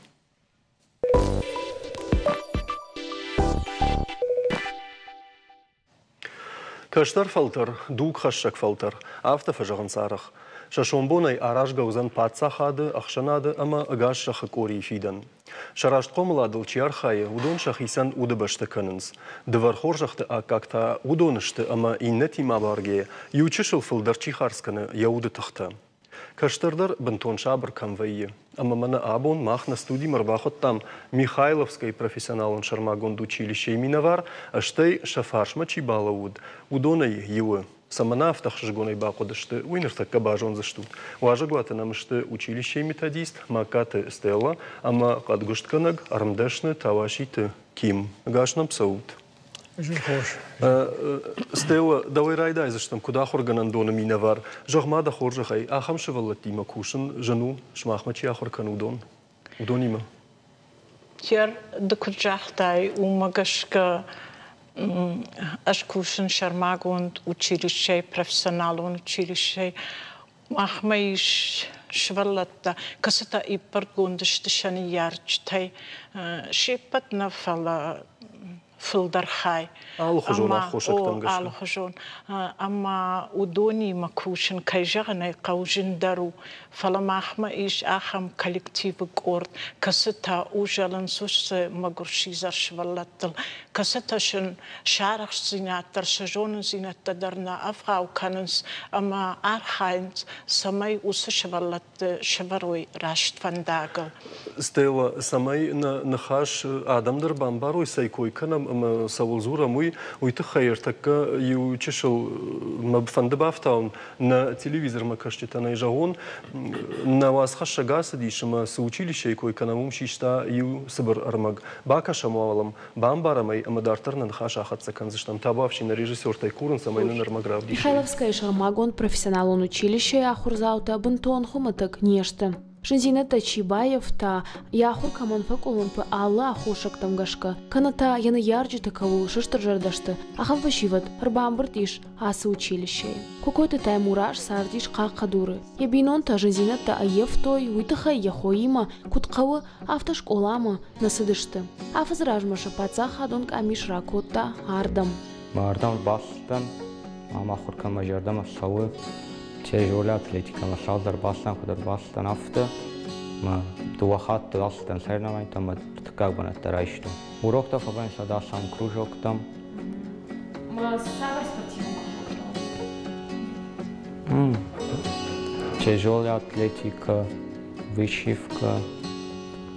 Кӕстӕр фӕлтӕр, дугхӕссӕг фӕлтӕр, афтӕ фӕзӕгъынц арӕх. Сӕ сомбонӕй аразгӕ уыдзӕн паддзахады, ӕхсӕнады ӕмӕ ӕгас зӕххы къорийы фидӕн. Сӕ раст хъомыладыл чи архайы, уыдон сӕхицӕн удыбӕстӕ кӕнынц. Дывӕр хорзӕхты аккаг та уыдон сты ӕмӕ иннӕтимӕ абаргӕйӕ иу чысыл фылдӕр чи хардз кӕны йӕ уды тыхтӕ. Кӕстӕр дӕр бынтон сабыр кӕм вӕййы. Ӕмӕ мӕнӕ абон мах нӕ студимӕ ӕрбахуыдтам Михайловскӕйы профессионалон сӕрмагонд училищейы минӕвар, стӕй сӕ фарсмӕ чи балӕууыд, уыдонӕй иуы. Цӕмӕн афтӕ ӕхсызгонӕй бахъуыдысты, уый ныртӕккӕ базондзыстут. Уазӕгуаты нӕм сты училищейы методист Магкаты Стелла ӕмӕ хъӕдгуыстгӕнӕг ӕрмдӕсны Тауаситы Ким. Ӕгас нӕм цӕут! Стелла, дӕуӕй райдайдзыстӕм, куыд ахуыргӕнӕндоны минӕвар. Зӕгъ-ма дӕ хорзӕхӕй, ахӕм сывӕллӕттимӕ кусын зын у, сымахмӕ чи ахуыр кӕны, уыдон? Уыдонимӕ? Йер ды куыд загътай, уымӕ гӕсгӕ ӕз кусын сӕрмагонд училищӕйы, профессионалон училищӕйы. Махмӕ ис сывӕллӕттӕ, кӕцытӕ иппӕрдгонд сты сӕ ныййарджытӕй. Се ппӕт нӕ, фӕлӕ фылдӕр хай. Алыхуызон аххосӕгтӕм гӕсгӕ. Алыхуызон. Ӕмӕ уыдонимӕ кусын, кӕй зӕгъын ӕй хъӕуы, зындӕр у. Фӕлӕ махмӕ ис ахӕм коллективы къорд, кӕцытӕ узӕлынц уыцы мӕгуыр сидзӕр сывӕллӕттыл, кӕцытӕ сын сӕ арӕхстдзинад дӕр, сӕ зонындзинӕдтӕ дӕр нӕ ӕвгъау кӕнынц ӕмӕ архайынц, цӕмӕй уыцы сывӕллӕтты сӕвӕрой раст фӕндагыл. Стелла, цӕмӕй нӕ ныхас адӕм дӕр бамбарой, цӕй кой кӕнӕм ӕмӕ цӕуыл дзурӕм, уый, уый тыххӕй ӕртӕккӕ иу чысыл мӕ фӕнды бафтауын, нӕ телевизормӕ кӕсджытӕн ӕй зӕгъон, нӕ уацхӕссӕг ацыдис ӕмӕ цы училищейы кой кӕнӕм, уым систа иу цыбыр ӕрмӕг. Бакӕсӕм уал ӕм, Бамбарӕм ӕй ӕмӕ дарддӕр нӕ ныхас ахӕццӕ кӕндзыстӕм. Табуафси нӕ режиссертӕй курынц ӕмӕ нын ӕрмӕг равдисой. Михайловскӕйы сӕрмагонд профессионалон училищейы ахуырдзаутӕ бынтон хуымӕтӕг не сты. Зындзинӕдтӕ чи баййӕфта, йӕ ахуыр кӕмӕн фӕкъуылымпы алы аххосӕгтӕм гӕсгӕ, кӕнӕ та йӕ ныййарджытӕ кӕуыл сыстырзӕрдӕ сты, ахӕм фӕсивӕд ӕрбамбырд ис ацы училищейы. Кокойты Таймураз цардис Хъахъхъӕдуры. Йӕ бинонтӕ зындзинӕдтӕ ӕййӕфтой, уый тыххӕй йӕ хоимӕ, куыд хъӕуы, афтӕ скъоламӕ нӕ цыдысты. Афӕдзы размӕ сӕ паддзахадон къамис ракодта ардӕм. Ардӕм ӕрбацыдтӕн, ам ахуыр кӕн мӕ зӕрдӕмӕ цӕуы. Тяжелая атлетикӕмӕ цалдӕр бацыдтӕн, куыд ӕрбацыдтӕн, афтӕ. Мӕ дыууӕ хатты ацыдтӕн соревнованитӕм ӕмӕ ӕртыккаг бынӕттӕ райстон. Уроктӕ фӕвӕййынц ӕдасӕн кружоктӕм. Цавӕр спортивон кружоктӕ? Тяжелая атлетика, вышивка,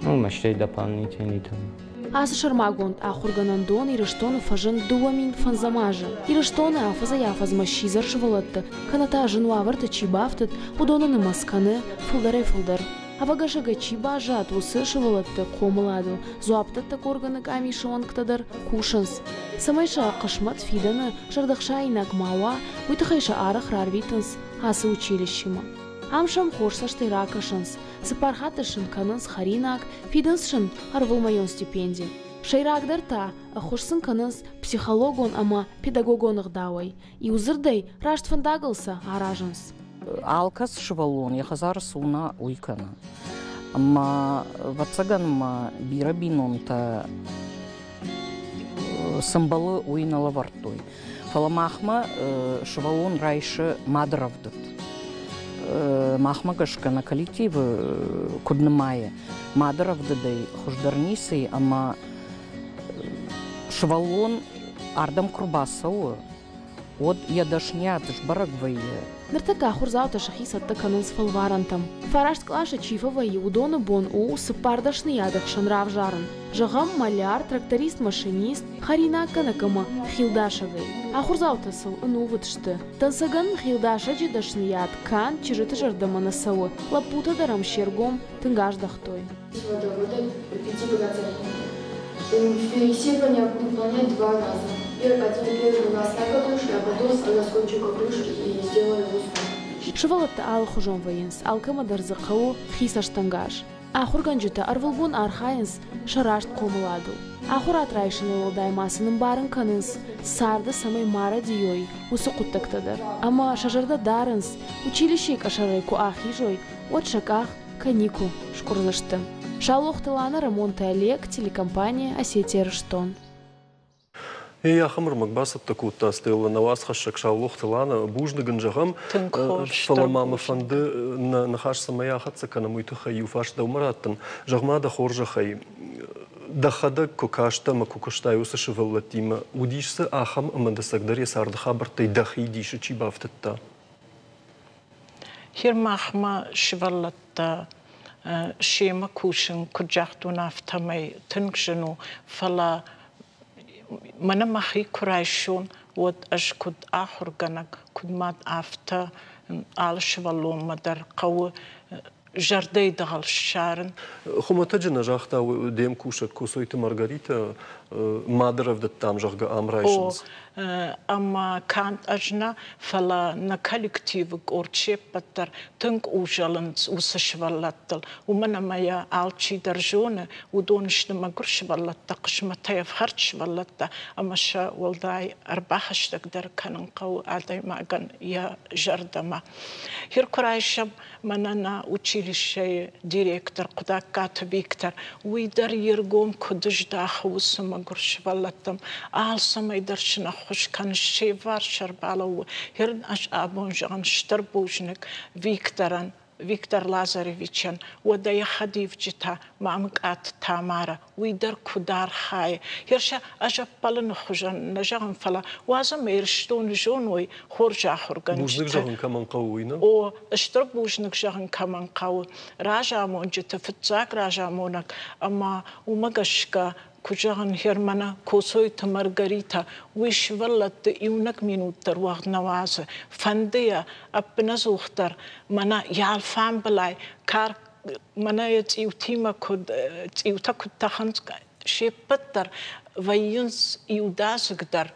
ну, мӕстӕй дополнительный там. Ацы сӕрмагонд ахуыргӕнӕндон Ирыстоны фӕзынд 2005 азы. Ирыстоны афӕдзӕй-афӕдзмӕ сидзӕр сывӕллӕтты, кӕнӕ та зын уавӕрты чи бафтыд, уыдоны нымӕц кӕны фылдӕрӕй-фылдӕр. Ӕвӕгӕсӕгӕй чи баззад, уыцы сывӕллӕтты хъомыладыл дзуапдӕттӕг органы къамисы уӕнгтӕ дӕр кусынц. Цӕмӕй сӕ хъысмӕт фидӕны зӕрдӕхсаинаг ма уа, уый тыххӕй сӕ арӕх рарвитынц ацы училищемӕ. Ам сӕм хорз цӕстӕй ракӕсынц, цыппар хатты сын кӕнынц хӕринаг, фидынц сын ӕрвылмӕйон стипенди. Сӕйрагдӕр та ӕххуыс сын кӕнынц психологон ӕмӕ педагогон ӕгъдауӕй. Иудзырдӕй, раст фӕндагыл сӕ аразынц. Алкӕцы сывӕллон йӕ хӕдзары цы уына, уый кӕны. Ӕмӕ, ӕвӕццӕгӕн ма бирӕ бинонтӕ цы мбӕлы, уый нӕ лӕвӕрдтой. Фӕлӕ махмӕ сывӕллон райсы мады рӕвдыд. Махмӕ гӕсгӕ нӕ коллективы куыд нымайы, мады рӕвдыдӕй хуыздӕр ницы и, ӕмӕ сывӕллон ардӕм куы рбацӕуы, уӕд йӕ дӕсныйад сбӕрӕг вӕййы. Ныртӕккӕ ахуырдзаутӕ сӕхи цӕттӕ кӕнынц фӕлварӕнтӕм. Фараст къласы чи фӕвӕййы, уыдоны бон у цыппар дӕсныйады хсӕн равзарын. Зӕгъӕм, маляр, тракторист-машинист, хӕринаггӕнӕг ӕмӕ хилдасӕгӕй. Ахуырдзаутӕ сыл ӕнувыд сты. Дӕнцӕгӕн хилдасӕджы дӕсныйад канд чызджыты зӕрдӕмӕ нӕ цӕуы, лӕппутӕ дӕр ӕм се ргом тынг аздӕхтой. Водовода 5%. Финансирование выполнять два раза. Один первый раз на каблучке, а потом закончу каблучки и сделаю его снова. Сывӕллӕттӕ алыхуызон вӕййынц, алкӕмӕ дӕр дзы хъӕуы хи цӕстӕнгас. Ахуыргӕнджытӕ ӕрвылбон архайынц сӕ раст хъомыладыл. Ахуырад райсыны уӕлдай ма сын ӕмбарын кӕнынц, царды цӕмӕй ма рӕдийой, уыцы хъуыддӕгтӕ дӕр. Ӕмӕ сӕ зӕрдӕ дарынц, училищейы къӕсӕрӕй куы ахизой, уӕд сӕ къах кӕй никуы скъуырдзысты. Саулохты Лана, Рӕмонты Олег, телекомпания «Осетия-Ирыстон». Ей, ахӕм ӕрмӕг бацӕттӕ кодта Стелла нӕ уацхӕссӕг Саулохты Лана. Бузныг ын зӕгъӕм. Тынг хорз. Фӕлӕ ма мӕ фӕнды нӕ ныхас цӕмӕй ахӕццӕ кӕнӕм, уый тыххӕй иу фарст дӕумӕ раттын. Зӕгъ-ма дӕ хорзӕхӕй, дӕхӕдӕг куы кастӕ ӕмӕ куы куыстай уыцы сывӕллӕттимӕ, уыдис дзы ахӕм ӕмӕ дӕ цӕгдӕр йӕ царды хабӕрттӕй дӕхи дисы чи бафтыдта? Хир махмӕ сывӕллӕттӕ семӕ кусын, куыд загътон, афтӕмӕй тынг зын у, фӕлӕ мӕнӕ мӕхи куы райсон, уӕд ӕз куыд ахуыргӕнӕг, куыд мад, афтӕ алы сывӕллонмӕ дӕр хъӕуы зӕрдӕйы дӕгъӕл ссарын. Хуымӕтӕджы нӕ загъта де мкусӕг Коцойты Маргаритӕ, мады рӕвдыдтам, зӕгъгӕ, ам райсынц. О, ӕмӕ канд ӕз нӕ, фӕлӕ нӕ коллективы къорд се ппӕт дӕр тынг узӕлынц уыцы сывӕллӕттыл, уымӕн ӕмӕ йӕ алчи дӕр зоны, уыдон сты мӕгуыр сывӕллӕттӕ, хъысмӕтӕй ӕфхӕрд сывӕллӕттӕ, ӕмӕ сӕ уӕлдай ӕрбахӕстӕгдӕр кӕнын хъӕуы адӕймагӕн йӕ зӕрдӕмӕ. Хир куы райсӕм мӕнӕ нӕ училищейы директор Хъуыдаккаты Виктор, уый дӕр йе ргом куыд здахы уыцы мӕгуыр сывӕллӕттӕм, алцӕмӕй дӕр сын ӕххуыс кӕны, се вварс ӕрбалӕууы. Хир ӕз абон зӕгъын стыр бузныг Викторӕн, Виктор Лазаревичӕн, уӕдӕ йӕ хӕдивджытӕ Мамыкъаты Тамарӕ, уый дӕр куыд архайы. Ерсӕ ӕз ӕппӕлыны хуызӕн нӕ зӕгъын, фӕлӕ уадз ӕмӕ Ирыстоны зоной хорз ахуыргӕнджытӕ. Бузныг зӕгъын кӕмӕн хъӕуы, уый нӕ? О, стыр бузныг зӕгъын кӕмӕн хъӕуы. Разамонджыты фыццаг разамонӕг ӕмӕ уымӕ гӕсгӕ куы зӕгъын, Германа Коцойты Маргарита, уый сывӕллӕтты иунӕг минут дӕр уӕгъд нӕ уадзы. Фӕнды йӕ ӕппынӕдзухдӕр мӕнӕ йӕ алфамбылай карк мӕнӕ йӕ цъиутимӕ куыд цъиутӕ куыд тӕхынц, се ппӕт дӕр вӕййынц иудадзыг дӕр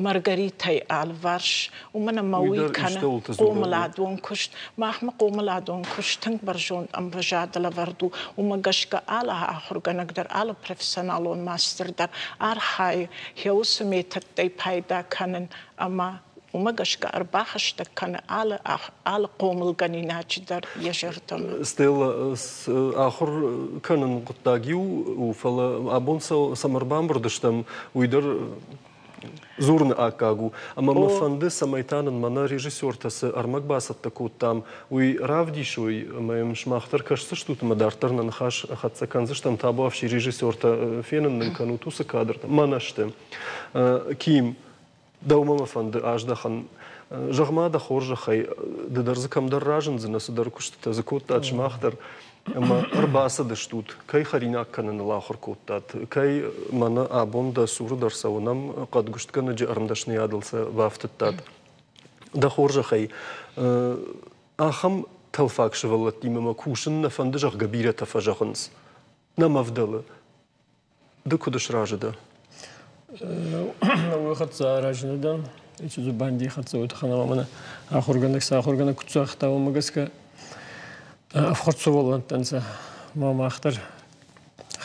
Маргаритӕйы алыварс, уымӕн ӕмӕ уый кӕны хъомыладон куыст. Махмӕ хъомыладон куыст тынг бӕрзонд ӕмвӕзады лӕвӕрд у. Уымӕ гӕсгӕ алы ахуыргӕнӕг дӕр, алы профессионалон мастер дӕр архайы йӕ уыцы методтӕй пайда кӕнын ӕмӕ уымӕ гӕсгӕ ӕрбахӕстӕг кӕны алы алы хъомылгӕнинаджы дӕр йӕ зӕрдӕмӕ. Стелла, ахуыр кӕнын хъуыддаг иу у, фӕлӕ абон цӕмӕ ӕрбамбырд стӕм, уый дӕр дзурыны аккаг у. Ӕмӕ мӕ фӕнды, цӕмӕй та нын мӕнӕ режиссертӕ цы ӕрмӕг бацӕттӕ кодтам, уый равдисой, ӕмӕ йӕм сымах дӕр кӕсдзыстут ӕмӕ дарддӕр нӕ ныхас хӕццӕ кӕндзыстӕм. Табуафси режиссертӕ, фенын нын кӕнут уыцы кадртӕ. Мӕнӕ сты. Ким, дӕумӕ мӕ фӕнды аздӕхын. Зӕгъ-ма дӕ хорзӕхӕй, ды дӕр дзы кӕмдӕр разындзынӕ, цыдӕр куыстытӕ дзы кодтат сымах дӕр. Ӕмӕ ӕрбацыдыстут, кӕй хӕринаг кӕныныл ахуыр кодтат, кӕй мӕнӕ абон дӕ цуры дӕр цӕуынӕм хъӕдгуыстгӕнӕджы ӕрмдӕсныйадыл сӕ бафтыдтат. Дӕ хорзӕхӕй, ахӕм Тӕлфаг сывӕллӕттимӕ мӕ кусын нӕ фӕнды, зӕгъгӕ, бирӕтӕ фӕзӕгъынц. Нӕ мӕ ӕвдӕлы. Ды куыд сразы дӕ? Уый хӕццӕ аразы нӕ дӕн. Эти дзубандий хӕццӕ уой туххӕн ӕма мӕнӕ ахургӕнӕг сӕ ахургӕнӕг куд загъта, уомӕ гӕсгӕ ӕфхуӕрд сувӕллӕнттӕ нцӕ. Ма мах дӕр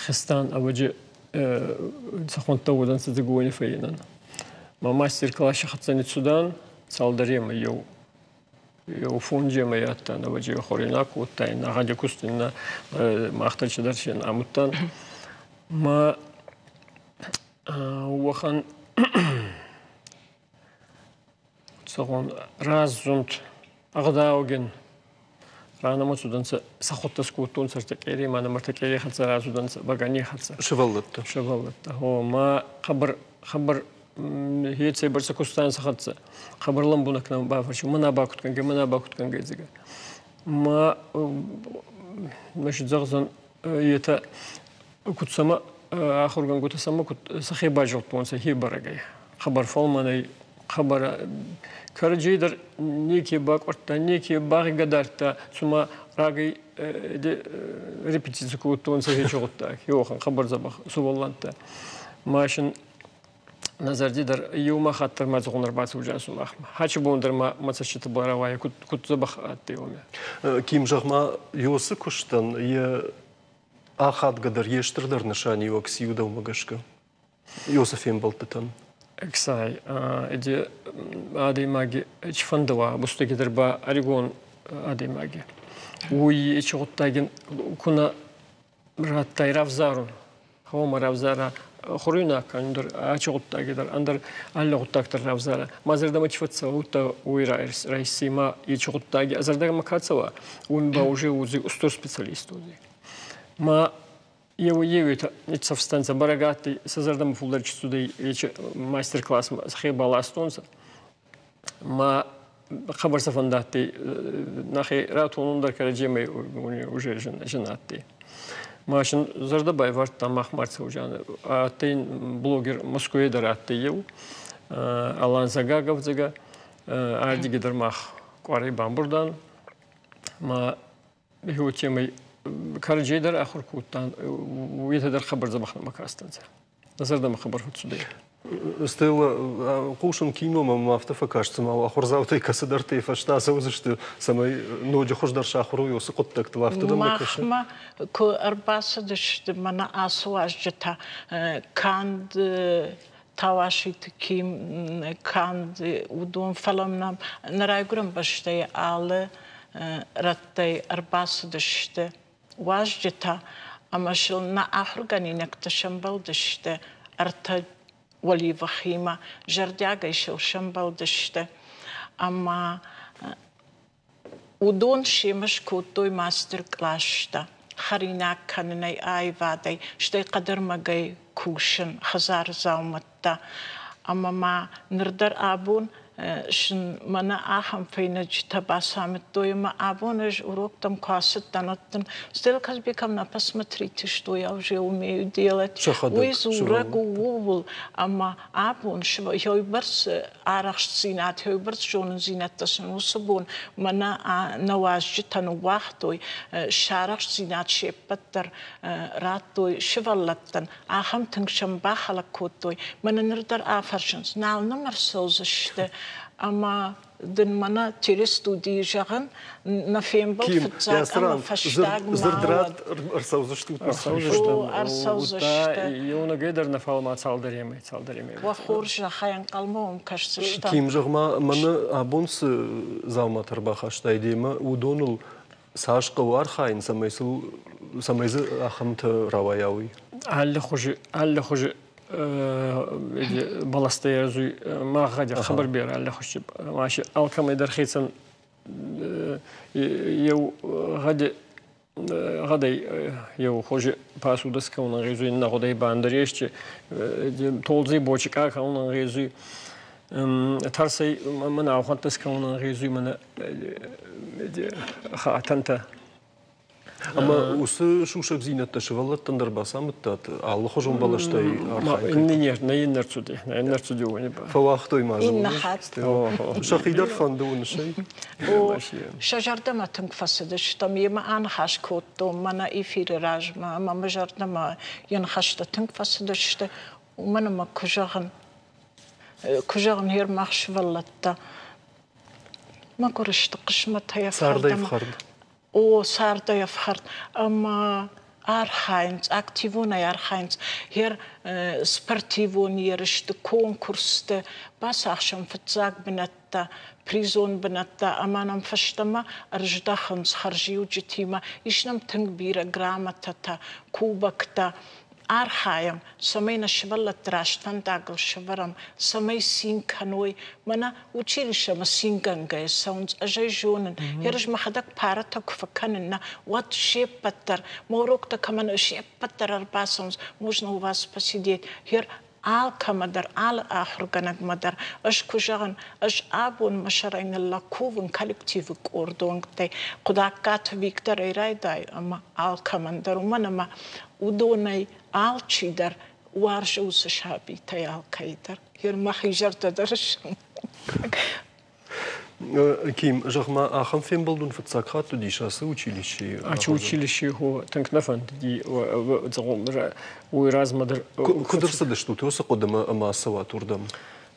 хестан ӕвӕджи цӕхуӕнттӕ уодӕнцӕ Дигони фӕййинӕн. Ма мастер-класси хӕццӕ ниццудан цалдӕремӕй еу еу фонджемӕй адтан, ӕвӕджи хуӕруйнаг кодтайн, гъӕди куст иннӕ мах дӕр цидӕр син амудтан. Ма уӕхӕн зӕгъон, раздзунд, ӕгъдаугин ранӕмӕ цудӕнцӕ, сӕхуӕдтӕ скодтонцӕ ӕртӕ къерей, ма нӕмӕ ӕртӕ къерей хӕццӕ рацудӕнцӕ бӕгӕний хӕццӕ. Сывӕллӕттӕ. Сывӕллӕттӕ. Гъо, ма хъӕбӕр хъӕбӕр хецӕй бӕрцӕ кустан сӕ хӕццӕ. Хъӕбӕр лӕмбунӕг нӕ бафӕрсун, мӕнӕ бакуд кӕнгӕ, мӕнӕ бакуд кӕнгӕ, зӕгъгӕ. Ма мӕ зӕгъдзӕн, етӕ куд сӕмӕ ахургӕнгутӕ сӕмӕ куд сӕхе базилдтонцӕ хебӕрӕгӕй. Хъӕбӕр фӕлмӕнӕй, хъӕбӕр кӕрӕдзей дӕр неке бакъуӕрдта, неке багъигӕдардта, цума рагӕй репетици кодтонцӕ хечи гъуддаг. Еуӕхӕн хъӕбӕр дзӕбӕх сувӕллӕнттӕ. Ма син нӕ зӕрди дӕр еума хатт дӕр ма дзугъун ӕрбацӕуджан сумахмӕ. Хачи бон дӕр ма мӕ цӕститӕбӕл рауайа, куд, куд дзӕбӕх адтӕй уоми. Ким, зӕгъ-ма, Ёсы куыстӕн йӕ ахадгӕдӕр, йе стырдӕр нысаниуӕг циу дӕумӕ гӕсгӕ? Ёсы фембӕлдтытӕн? Ексай, эди адӕймаги чи фӕнды уа, бустӕгидӕр ба ӕригон адӕймаги. Уый ечи гъуддаги ку нӕ радтай равзарун, гъома равзара хуруйнаг ӕндӕр ачи гъуддаги дӕр, ӕндӕр алли гъуддаг дӕр равзара. Ма зӕрдӕмӕ чи фӕццӕуа, удта уой райсси ма ечи гъуддаги зӕрдӕмӕ ка цӕуа, уой ба уже узи устур специалист узи. Ма еуей-еуетӕ ниццӕфстӕнцӕ, бӕрӕг адтӕй, сӕ зӕрдӕмӕ фулдӕр чи цудӕй, ечи мастер-классмӕ сӕхе баластонцӕ. Ма хъӕбӕр сӕ фӕндадтӕй нӕхе ратонун дӕр кӕрӕдземӕй уже зин адтӕй. Ма син зӕрдӕ байвардта мах Марцӕуджан. Адтӕй блогер Москве дӕр адтӕй еу, Алан Загагов зӕгӕ, ардиги дӕр мах къуарей бамбурдан. Ма уотемӕй кӕрӕдзей дӕр ахур кодтан, уетӕ дӕр хъӕбӕр дзӕбӕх нӕмӕ кастӕнцӕ. Нӕ зӕрдӕмӕ хъӕбӕр фӕццудӕй. Стелла, хъусын киномӕ мӕм афтӕ фӕкаст, цыма ахуырдзаутӕй кӕцыдӕртӕй фӕстӕ ацӕудзысты, цӕмӕй ноджы хуыздӕр сахуыр уой уыцы хъуыддӕгтыл. Афтӕ дӕм нӕ кӕсы? Махмӕ куы ӕрбацыдысты мӕнӕ ацы уазджытӕ, канд Тауаситы Ким, канд уыдон, фӕлӕ нӕм нӕ райгуырӕн бӕстӕйы алы рӕттӕй ӕрбацыдысты уазджытӕ ӕмӕ сыл нӕ ахуыргӕнинӕгтӕ сӕмбӕлдысты ӕртӕ уӕливыхимӕ, зӕрдиагӕй сыл сӕмбӕлдысты. Ӕмӕ уыдон семӕ скодтой мастер-къластӕ хӕринаг кӕнынӕй, аивадӕй, стӕй хъӕдӕрмӕгӕй кусын, хӕдзары дзаумӕттӕ. Ӕмӕ ма ныр дӕр абон сын мӕнӕ ахӕм фӕйнӕджытӕ бацамыдтой ӕмӕ абон ӕз уроктӕм куы ацыдтӕн, уӕд дын Стелла Казбековна, посмотрите, что я уже умею делать. Уый дзурӕг у ууыл, ӕмӕ абон уыйбӕрц арӕхстдзинад, уыйбӕрц зонындзинӕдтӕ сын уыцы бон мӕнӕ нӕ уазджытӕ ныууагътой, сӕ арӕхстдзинад се ппӕт дӕр радтой сывӕллӕттӕн, ахӕм тынг сӕм бахӕлӕг кодтой. Мӕнӕ ныр дӕр афӕрсынц, нал нӕм ӕрцӕудзысты ӕмӕ дын мӕнӕ телестудийы зӕгъын, нӕ фембӕлд фыццаг ӕмӕ фӕстаг ма Дзырд ратт, ӕрцӕудзыстут. Ӕрцӕудзыстӕм. Ӕрцӕудзысты. Еунӕгӕй дӕр нӕ фал ма цалдӕремӕй, цалдӕремӕй. Уӕ хорзӕхӕй ӕнхъӕлмӕ уӕм кӕсдзыстӕм. Ким, зӕгъ-ма, мӕнӕ абон цы дзауматӕ ӕрбахастай демӕ, уыдоныл цас хъӕуы архайын, цӕмӕй сыл цӕмӕй дзы ахӕмтӕ рауайа, уый? Алли хузи, алли хузи бӕлӕстӕ ерзуй мах гъӕди хабар берӕ алли хузи. Маши алкӕмӕй дӕр хецӕн еу гъӕди гъӕдӕй еу хузи пасуда скӕун ӕнгъезуй, иннӕ гъудӕй ба ӕндӕр ести толдзи бочикъа кӕун ӕнгъезуй. Тӕрсӕй мӕнӕ аухӕнттӕ скӕун ӕнгъезуй мӕнӕ хатӕнтӕ. Ӕмӕ уыцы сусӕгдзинӕдтӕ сывӕллӕттӕн дӕр бацамыдтат алыхуызон бӕлӕстӕй архайын? Нӕ йын ӕрцыди, нӕ йын ӕрцыди уони ба. Фӕуагътой ма дзы. Иннӕ хатт. Сӕхи дӕр фӕнды уынысӕй? О, сӕ зӕрдӕмӕ тынг фӕцыдыстӕм. Йемӕ аныхас кодтон мӕнӕ эфиры размӕ, ӕмӕ мӕ зӕрдӕмӕ йӕ ныхӕстӕ тынг фӕцыдысты. Уымӕн ӕмӕ куы зӕгъын, куы зӕгъын, гъер мах сывӕллӕттӕ мӕгуыр сты хъысмӕтӕй ӕфхӕрд. Цардӕй ӕфхӕрд. О, цардӕй ӕфхӕрд ӕмӕ архайынц, активонӕй архайынц. Гъер спортивон ерысты, конкурсты бацахсӕм фыццаг бынӕттӕ, призон бынӕттӕ ӕмӕ нӕм фӕстӕмӕ ӕрыздӕхынц хӕрзиуджытимӕ. Ис нӕм тынг бирӕ грамотӕтӕ, кубоктӕ. Архайӕм, цӕмӕй нӕ сывӕллӕтты раст фӕндагыл сӕвӕрӕм, цӕмӕй цин кӕной. Мӕнӕ училищемӕ цингӕнгӕйӕ цӕуынц, ӕз ӕй зонын. Ерыс мӕхӕдӕг парӕтӕ куы фӕкӕнын, нӕ, уӕд се ппӕт дӕр, мӕ уроктӕ кӕмӕн се ппӕт дӕр ӕрбацӕуынц, можно у вас посидеть. Гъер алкӕмӕ дӕр, алы ахуыргӕнӕгмӕ дӕр ӕз куы зӕгъын, ӕз абон мӕ сӕрӕй ныллӕг кувын коллективы къорды уӕнгтӕй, Хъуыдаггаты Викторӕй райдай ӕмӕ алкӕмӕн дӕр, уымӕн ӕмӕ уыдонӕй алчидӕр уарзы уыцы сабитӕй алкӕй дӕр. Гъер мӕхи зӕрдӕ дӕр Ким, зӕгъ-ма, ахӕм фембӕлд уын фыццаг хатт уыдис ацы училищейы? Ацы училищейы хо тынг нӕ фӕндыди, уый размӕ дӕр. Куыд ӕрцыдыстут уыцы хъуыдымӕ ӕмӕ ацӕуат уырдӕм?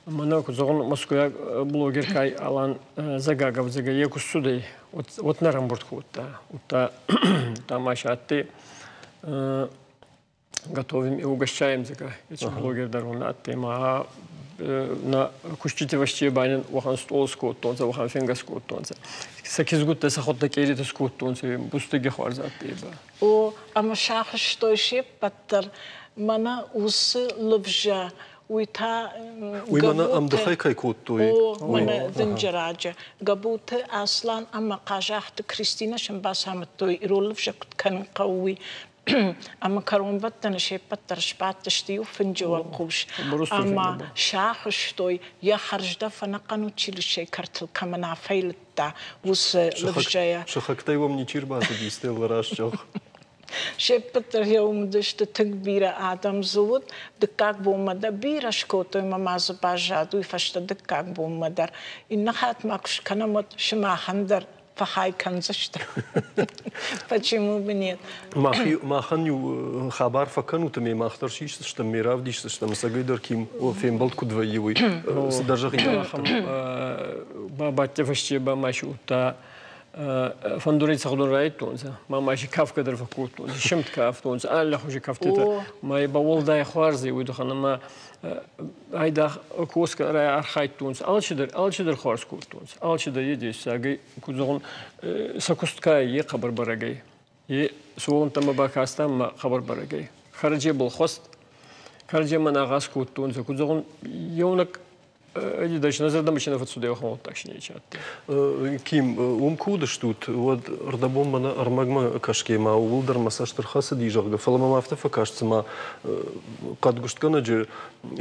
Мӕнӕ куыд зӕгъон, мӕскуыйаг блогер кай Алан Загагов зӕгъгӕ, йе куы ссудӕй, уӕд нӕ рамбырд кодта. Удта там ащ адтӕй готовим и угощаем, зӕгъгӕ, еци блогер дӕр уон адтӕй ма на кустити вӕсти ба уӕхӕн стъол скодтонцӕ, уӕхӕн фенгӕ скодтонцӕ. Сӕ кизгуттӕ сӕхуӕдтӕ къеритӕ скодтонцӕ, бустӕги хуарз адтӕй ба. О, ӕмӕ сахуыстой се ппӕт дӕр. Мӕнӕ уыцы лывзӕ, уый та Уый мӕнӕ ӕмдыхӕй кӕй кодтой. О, мӕнӕ дынджыраджы. Габуты Аслан ӕмӕ Хъазахты Кристинӕ сын бацамыдтой, ирон лывзӕ куыд кӕнын хъӕуы, уый. Ӕмӕ кӕронбӕттӕны се ппӕт дӕр сбадтысты иу фынджы уӕлхъус ӕмӕ сахуыстой, йӕ хӕрздӕф ӕнӕхъӕн училищейы кӕртыл кӕмӕн афӕйлыдта, уыцы лывзӕйӕ. Сыхӕгтӕй уӕм ничи рбацыди, Стеллӕ, раст зӕгъ. Се ппӕт дӕр уым уыдысты, тынг бирӕ адӕм дзы уыд. Дыккаг бонмӕ дӕр бирӕ скодтой ӕмӕ ма дзы баззад уый фӕстӕ дыккаг бонмӕ дӕр. Иннӕ хатт ма куы скӕнӕм, уӕд сымахӕн дӕр фӕхай кӕндзысты. Почему бы нет? Махӕн-иу хабар фӕкӕнут ӕмӕ мах дӕр сисдзыстӕм, ме равдисдзыстӕм, ӕцӕгӕйдӕр ким фембӕлд куыд вӕййы, уый. Цыдӕр зӕгъинаг. Бабадти фӕсте ба ма удта фӕндурӕй цӕгъдун райдтонцӕ, ма ма си кафгӕ дӕр фӕккодтонцӕ, симд кафтонцӕ, аллихузи кӕфтитӕ. Ма ба уӕлдай хуарз уй туххӕн ӕма айдагъ косгӕ архайдтонцӕ, алчидӕр, алчидӕр хуарз кодтонцӕ, алчидӕр е дессагӕй, куд зӕгъун, сӕ куст ка е хъӕбӕр бӕрӕг ӕй. Е сувӕллӕнттӕмӕ бакастан ма хъӕбӕр бӕрӕг ӕй. Кӕрӕдзебӕл хуӕст, кӕрӕдземӕн агъаз кодтонцӕ, куд зӕгъун, еунӕг Даже нӕ зӕрдӕмӕ чи нӕ фӕцудӕй, уӕхӕн гъуддаг си нечи адтӕй. Ким, уым куы уыдыстут, уӕд ӕрдӕбон мӕнӕ ӕрмӕгмӕ кӕсгӕ ма ууыл дӕр мӕ цӕст ӕрхӕцыди, зӕгъгӕ, фӕлӕ мӕм афтӕ фӕкаст, цыма хъӕдгуыстгӕнӕджы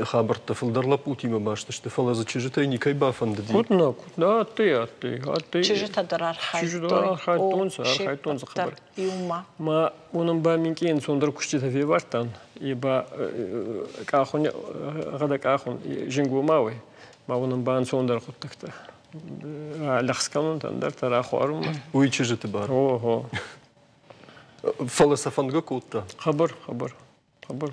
хабӕрттӕ фылдӕр лӕппутимӕ баст сты, фӕлӕ дзы чызджытӕй никӕй бафӕндыди. Куыд нӕ, куыд нӕ, адтӕй, адтӕй, адтӕй. Чызджытӕ дӕр архайдтой. Чызджытӕ дӕр архайдтонцӕ, архайдтонцӕ хабар. Иумӕ. Ма уонӕн ба минкъий ӕнцондӕр куститӕ февардтан, е ба къахун, гъӕдӕ къахун зингомауӕй, ма уонӕн ба ӕнцондӕр гъуддӕгтӕ. Лӕгъз кӕнунтӕ, ӕндӕртӕ рахуарунмӕ. Уый чызджыты бар. Ого. Фӕлӕ сӕ фӕндгӕ кодта? Хъӕбӕр, хъӕбӕр. Хъӕбӕр.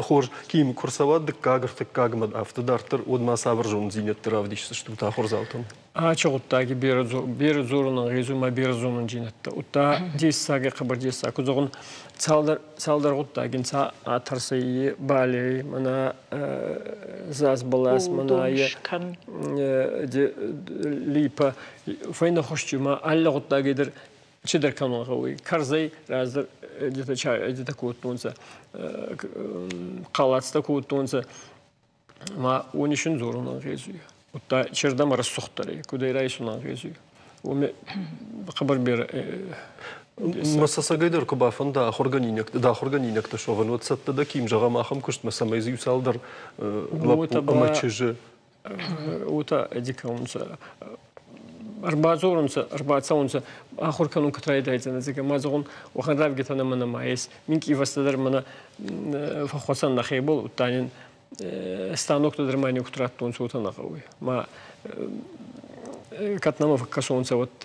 Хорз, Ким, куы рцӕуа дыккаг, ӕртыккагмӕ, афтӕ дарддӕр, уӕд ма цавӕр зонддзинӕдтӕ равдисдзыстут ахуырдзаутӕн? Ачи гъуддаги берӕ дзорун ӕнгъезуй ма берӕ зонундзийнӕдтӕ. Удта дессаги хъӕбӕр дессаг. Куд зӕгъун, цалдӕр, цалдӕр гъуддаги нцӕ ӕ балей, мӕнӕ заз бӕлас, мӕнӕ липа, фӕйнӕхузти ма алли гъуддаги дӕр чидӕр кӕнун гъӕуй. Карзӕй раздӕр где-то кодтонцӕ, хъалацтӕ кодтонцӕ, ма уони син дзорун ӕнгъезуй. Удта чердӕмӕ рӕсугъддӕр ӕй, кудӕй райсун ӕнгъезуй. Уоми хъӕбӕр берӕ Мӕ сӕцӕгӕйдӕр куы бафӕнда ахуыргӕнинӕгтӕ, дӕ ахуыргӕнинӕгтӕ суӕвын, уӕд цӕттӕ дӕ ким, зӕгъӕм, ахӕм куыстмӕ, цӕмӕй дзы иу цалдӕр лӕппу ӕмӕ чызджы Уотӕ эдикаунцӕ. Ӕрбадзорунцӕ, ӕрбацӕунцӕ, ахур кӕнун куд райдайдзӕнӕ, зӕгъгӕ, ма зӕгъун, уӕхӕн равгитӕ нӕмӕ нӕма ес. Минкъий фӕстӕдӕр мӕнӕ фӕххуӕцӕн нӕхебӕл, удта нин станоктӕ дӕр ма не куд раттонцӕ, уотӕ нӕ гъӕуй. Ма кӕд нӕмӕ фӕккӕсонцӕ, уӕд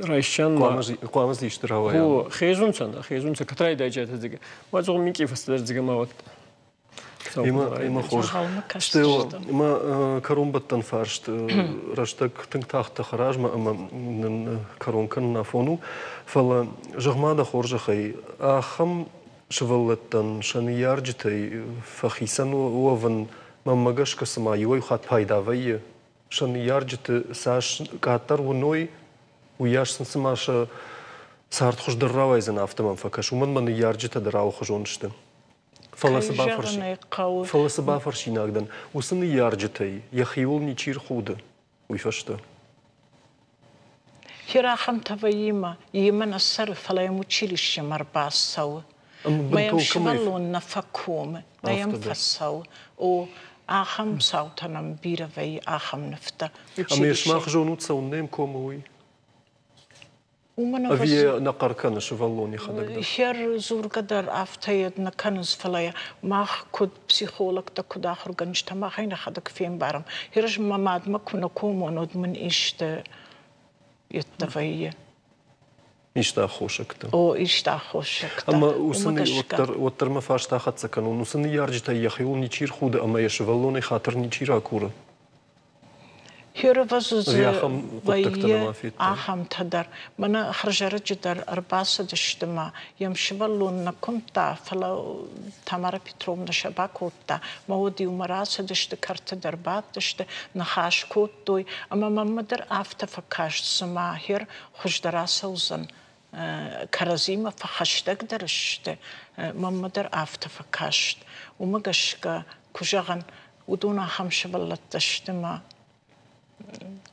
райсчан ма хъуамӕ дзы исты рауайа. О, хезунцӕ нӕ, хезунцӕ, кӕд райдайджатӕ, зӕгъгӕ. Ма зӕгъун, минкъий фӕстӕдӕр, зӕгъгӕ, ма уӕд Ӕмӕ хорз. Стӕй ма кӕронбӕттӕн фарст рӕстӕг тынг тагъд тӕхы размӕ ӕмӕ нын кӕрон кӕнын афон у. Фӕлӕ зӕгъ-ма дӕ хорзӕхӕй, ахӕм сывӕллӕттӕн сӕ ныййарджытӕй фӕхицӕн уӕвын мӕнмӕ гӕсгӕ цыма иуӕй хатт пайда вӕййы, сӕ ныййарджыты цас къаддӕр уыной, уыйас сын цыма сӕ цард хуыздӕр рауайдзӕн, афтӕ мӕм фӕкӕсы. Уымӕн мӕ ныййарджытӕ дӕр алыхуызон сты. Фӕлӕ цы бафӕрси... Фӕлӕ цы бафӕрсинаг дӕн, уыцы ныййарджытӕй йӕхиуыл ничи рхуды уый фӕстӕ. Хир ахӕмтӕ вӕййы мӕ, йемӕ нӕ цӕры, фӕлӕ йӕм училищемӕ ӕрбацӕуы. Мӕ йӕм сывӕллон нӕ фӕкомы, нӕ йӕм фӕцӕуы. О, ахӕм цаутӕ нӕм бирӕ вӕййы, ахӕм нывтӕ. Ӕмӕ сымах зонут, цӕуыннӕ йӕм комы, уый? Уымӕн Ӕви нӕ хъӕр кӕны сывӕллон йӕхӕдӕг дӕр? Хӕр дзургӕ дӕр афтӕ нӕ кӕнынц, фӕлӕ мах куыд психологтӕ, куыд ахуыргӕнджытӕ, мах ӕй нӕхӕдӕг фембарӕм. Ерыс мӕ мадмӕ куы нӕ комон, уӕд мын исты йедтӕ вӕййы. Исты аххосӕгтӕ? О, исты аххосӕгтӕ. Ӕмӕ уыцы уӕддӕр мӕ фарста хӕццӕ кӕнон, уыцы ныййарджытӕй йӕхиуыл ничи рхуды ӕмӕ йӕ сывӕллонӕй хатыр ничи ракуры? Херывӕзы вӕййы ахӕмтӕ дӕр. Мӕнӕ хӕрзӕрӕджы дӕр ӕрбацыдысты мӕ йӕм сывӕллон нӕ куымдта, фӕлӕ Тамара Петровна сӕ бакодта. Мӕ уӕд иумӕ рацыдысты, кӕрты дӕр бадтысты, ныхас кодтой. Ӕмӕ мӕнмӕ дӕр афтӕ фӕкаст, цыма хер хуыздӕр ацӕудзӕн, кӕрӕдзимӕ фӕхӕстӕгдӕр сты, мӕнмӕ дӕр афтӕ фӕкаст. Уымӕ гӕсгӕ, куы зӕгъын, уыдон ахӕм сывӕллӕттӕ сты мӕ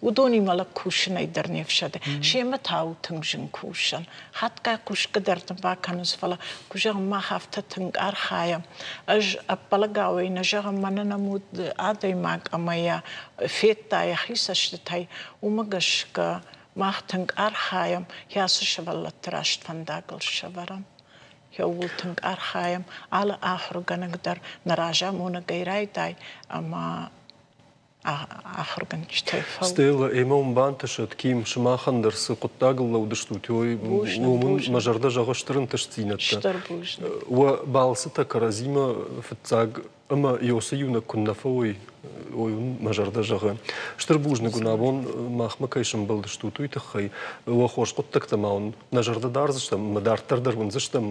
уыдонимӕ лӕг кусынӕй дӕр не фсӕды. Семӕ та у тынг зын кусӕн. Хатгай хъусгӕ дӕр дын бакӕнынц, фӕлӕ куы зӕгъын, мах афтӕ тынг архайӕм. Ӕз ӕппӕлӕгауӕй нӕ зӕгъын, мӕнӕн ӕм уыд адӕймаг ӕмӕ йӕ федта йӕхи цӕстытӕй. Уымӕ гӕсгӕ мах тынг архайӕм, кӕцы сывӕллӕтты раст фӕндагыл сӕвӕрӕм. Ууыл тынг архайӕм. Алы ахуыргӕнӕг дӕр нӕ разамонӕгӕй райдай ӕмӕ ахуыргӕнджытӕй фӕу. Стелла, ӕмӕ уын бантысӕд, Ким, сымахӕн дӕр цы хъуыддагыл лӕуд стут, уый уымӕн мӕ зӕрдӕ зӕгъы стыр ӕнтыстдзинӕдтӕ. Стыр бузныг. Уӕ балцытӕ кӕрӕдзимӕ фыццаг ӕмӕ Иосы иунӕг куыннӕ фӕуой, уый мӕ зӕрдӕ зӕгъы. Стыр бузныг уын абон махмӕ кӕй сӕмбӕлдыстут, уый тыххӕй. Уӕ хорз хъуыддӕгтӕ ма уын нӕ зӕрдӕ дардзыстӕм ӕмӕ дарддӕр дӕр уындзыстӕм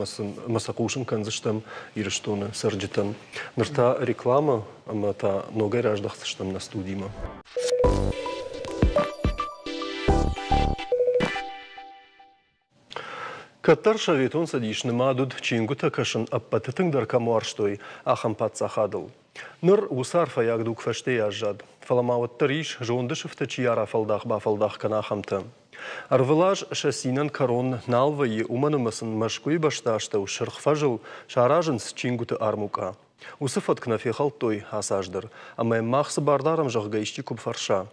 ӕмӕ сӕ хъусын кӕндзыстӕм Ирыстоны цӕрджытӕн. Ныр та рекламӕ ӕмӕ та ногӕй раздӕхдзыстӕм нӕ студимӕ. Кӕддӕр Советон Цӕдис нымад уыд чингуытӕ кӕсын ӕппӕты тынгдӕр кӕм уарзтой, ахӕм паддзахадыл. Ныр уыцы арфӕйаг дуг фӕстейы аззад, фӕлӕ ма уӕддӕр ис, зонды сыфтӕ чи арафӕлдах-бафӕлдах кӕны, ахӕмтӕ. Ӕрвылаз сӕ цинӕн кӕрон нал вӕййы, уымӕн ӕмӕ сын Мӕскуыйы бӕстастӕу Сырх фӕзыл саразынц чингуыты армукъа. Уыцы фӕтк нӕ фехӕлдтой ацы аз дӕр, ӕмӕ мах цы бар дарӕм, зӕгъгӕ, исчи куы фӕрса.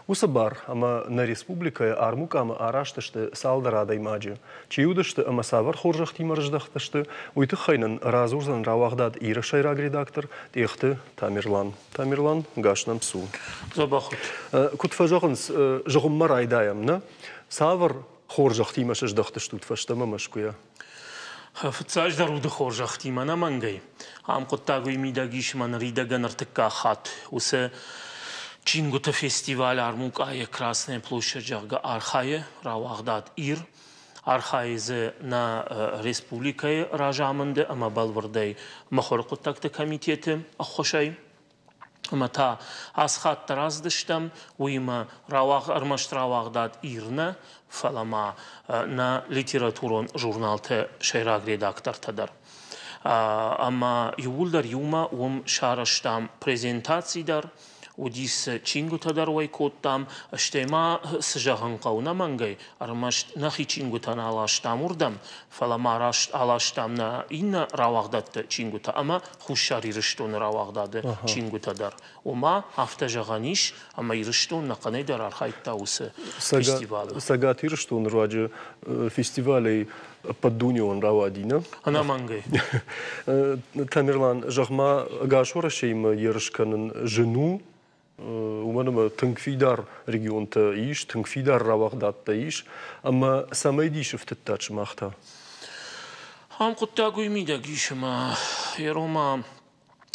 Уыцы бар ӕмӕ нӕ республикӕйы армукъамӕ араст сты цалдӕр адӕймаджы. Чи уыдысты ӕмӕ цавӕр хорзӕхтимӕ рыздӕхтысты, уый тыххӕй нын радзурдзӕн рауагъдад Иры сӕйраг редактор Тъехты Тамерлан. Тамерлан, гас нӕм цу. Дзӕбӕх ут. Куыд фӕзӕгъынц, зыгъуыммӕ райдайӕм, нӕ? Цавӕр хорзӕхтимӕ сыздӕхтыстут фӕстӕмӕ Мӕскуыйӕ? Фыццаджыдӕр уды хорзӕхтимӕ ӕнӕмӕнгӕй. Ам хъуыддаг уый мидӕг ис ӕмӕ ныридӕгӕн ӕртыккаг хатт уыцы чингуыты фестиваль армукъайы Красная площадь, зӕгъгӕ, архайы рауагъдад Ир. Архайы дзы нӕ республикӕйы разамынды ӕмӕ бӕлвырдӕй мыхуыры хъуыддӕгты комитеты ӕххуысӕй. Ӕмӕ та ацы хатт дӕр ацыдыстӕм, уыимӕ ӕрмӕст рауагъдад Ир нӕ, фӕлӕ ма нӕ литературон журналты сӕйраг редактортӕ дӕр. Ӕмӕ иууылдӕр иумӕ уым сарӕзтам презентаци дӕр. Уыдис чингуытӕ дӕр уӕй кодтам, стӕй ма цы зӕгъын хъӕуы нӕмӕнгӕй, ӕрмӕст нӕхи чингуытӕ нӕ аластам уырдӕм, фӕлӕ ма раст аластам нӕ иннӕ рауагъдадты чингуытӕ ӕмӕ Хуссар Ирыстоны рауагъдады чингуытӕ дӕр. Ома, афтӕ зӕгъӕн ис, ӕмӕ Ирыстон нӕхъӕнӕй дӕр архайдта уыцы фестивалы. Цӕгат Ирыстоны руаджы фестивалӕй ӕппӕтдунеон рауади, нӕ? Ӕнӕмӕнгӕй. Тамерлан, зӕгъ-ма, ӕгас Уӕрӕсеимӕ ерыс кӕнын зын у, уымӕн ӕмӕ тынг фидар регионтӕ ис, тынг фидар рауагъдадтӕ ис, ӕмӕ цӕмӕй дисы фтыдтат сымах та? Ам хъуыддаг уый мидӕг ис, ӕмӕ Ерома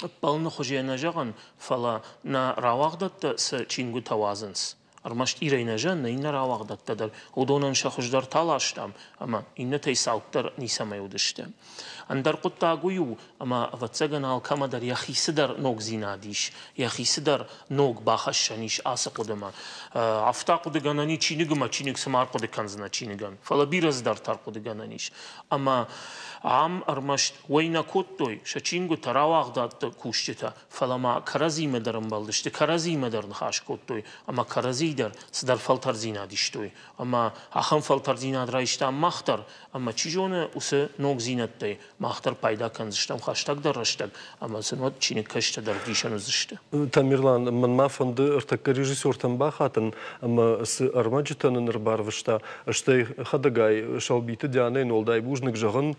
ӕппӕлыны хуызӕй нӕ зӕгъын, фӕлӕ нӕ рауагъдӕттӕ цы чингуытӕ уадзынц, ӕрмӕст Ирӕй нӕ зӕгъын, нӕ иннӕ рауагъдӕттӕ дӕр, уыдонӕн сӕ хуыздӕртӕ ластам ӕмӕ иннӕтӕй цауддӕр ницӕмӕй уыдысты. Ӕндӕр хъуыддаг уый у, ӕмӕ, ӕвӕццӕгӕн, алкӕмӕ дӕр йӕхи цыдӕр ногдзинад ис, йӕхи цыдӕр ног бахӕссӕн ис ацы хъуыдымӕ. Афтӕ хъуыдыгӕнӕн и чиныгмӕ, чиныг цыма ӕрхъуыды кӕндзынӕ чиныгӕн, фӕлӕ бирӕ цыдӕртӕ ӕрхъуыдыгӕнӕн ис. Ӕмӕ ам ӕрмӕст уӕй нӕ кодтой сӕ чингуытӕ, рауагъдадты кусджытӕ, фӕлӕ ма кӕрӕдзимӕ дӕр ӕмбӕлдысты, кӕрӕдзимӕ дӕр ныхас кодтой ӕмӕ кӕрӕдзийы дӕр цыдӕр фӕлтӕрдзинад истой. Ӕмӕ ахӕм фӕлтӕрдзинад райстам мах дӕр, ӕмӕ чи зоны, уыцы ногдзинӕдтӕй мах дӕр пайда кӕндзыстӕм хӕстӕгдӕр рӕстӕг ӕмӕ сын уӕд чиныгкӕсджытӕ дӕр ӕвдисӕн уыдзысты. Тамерлан, мӕнмӕ фӕнды ӕртӕккӕ режиссертӕм бахатын ӕмӕ цы ӕрмӕджытӕ нын ӕрбарвыста, стӕй хӕдӕгай Сӕлбиты Дианӕйӕн уӕлдай бузныг зӕгъын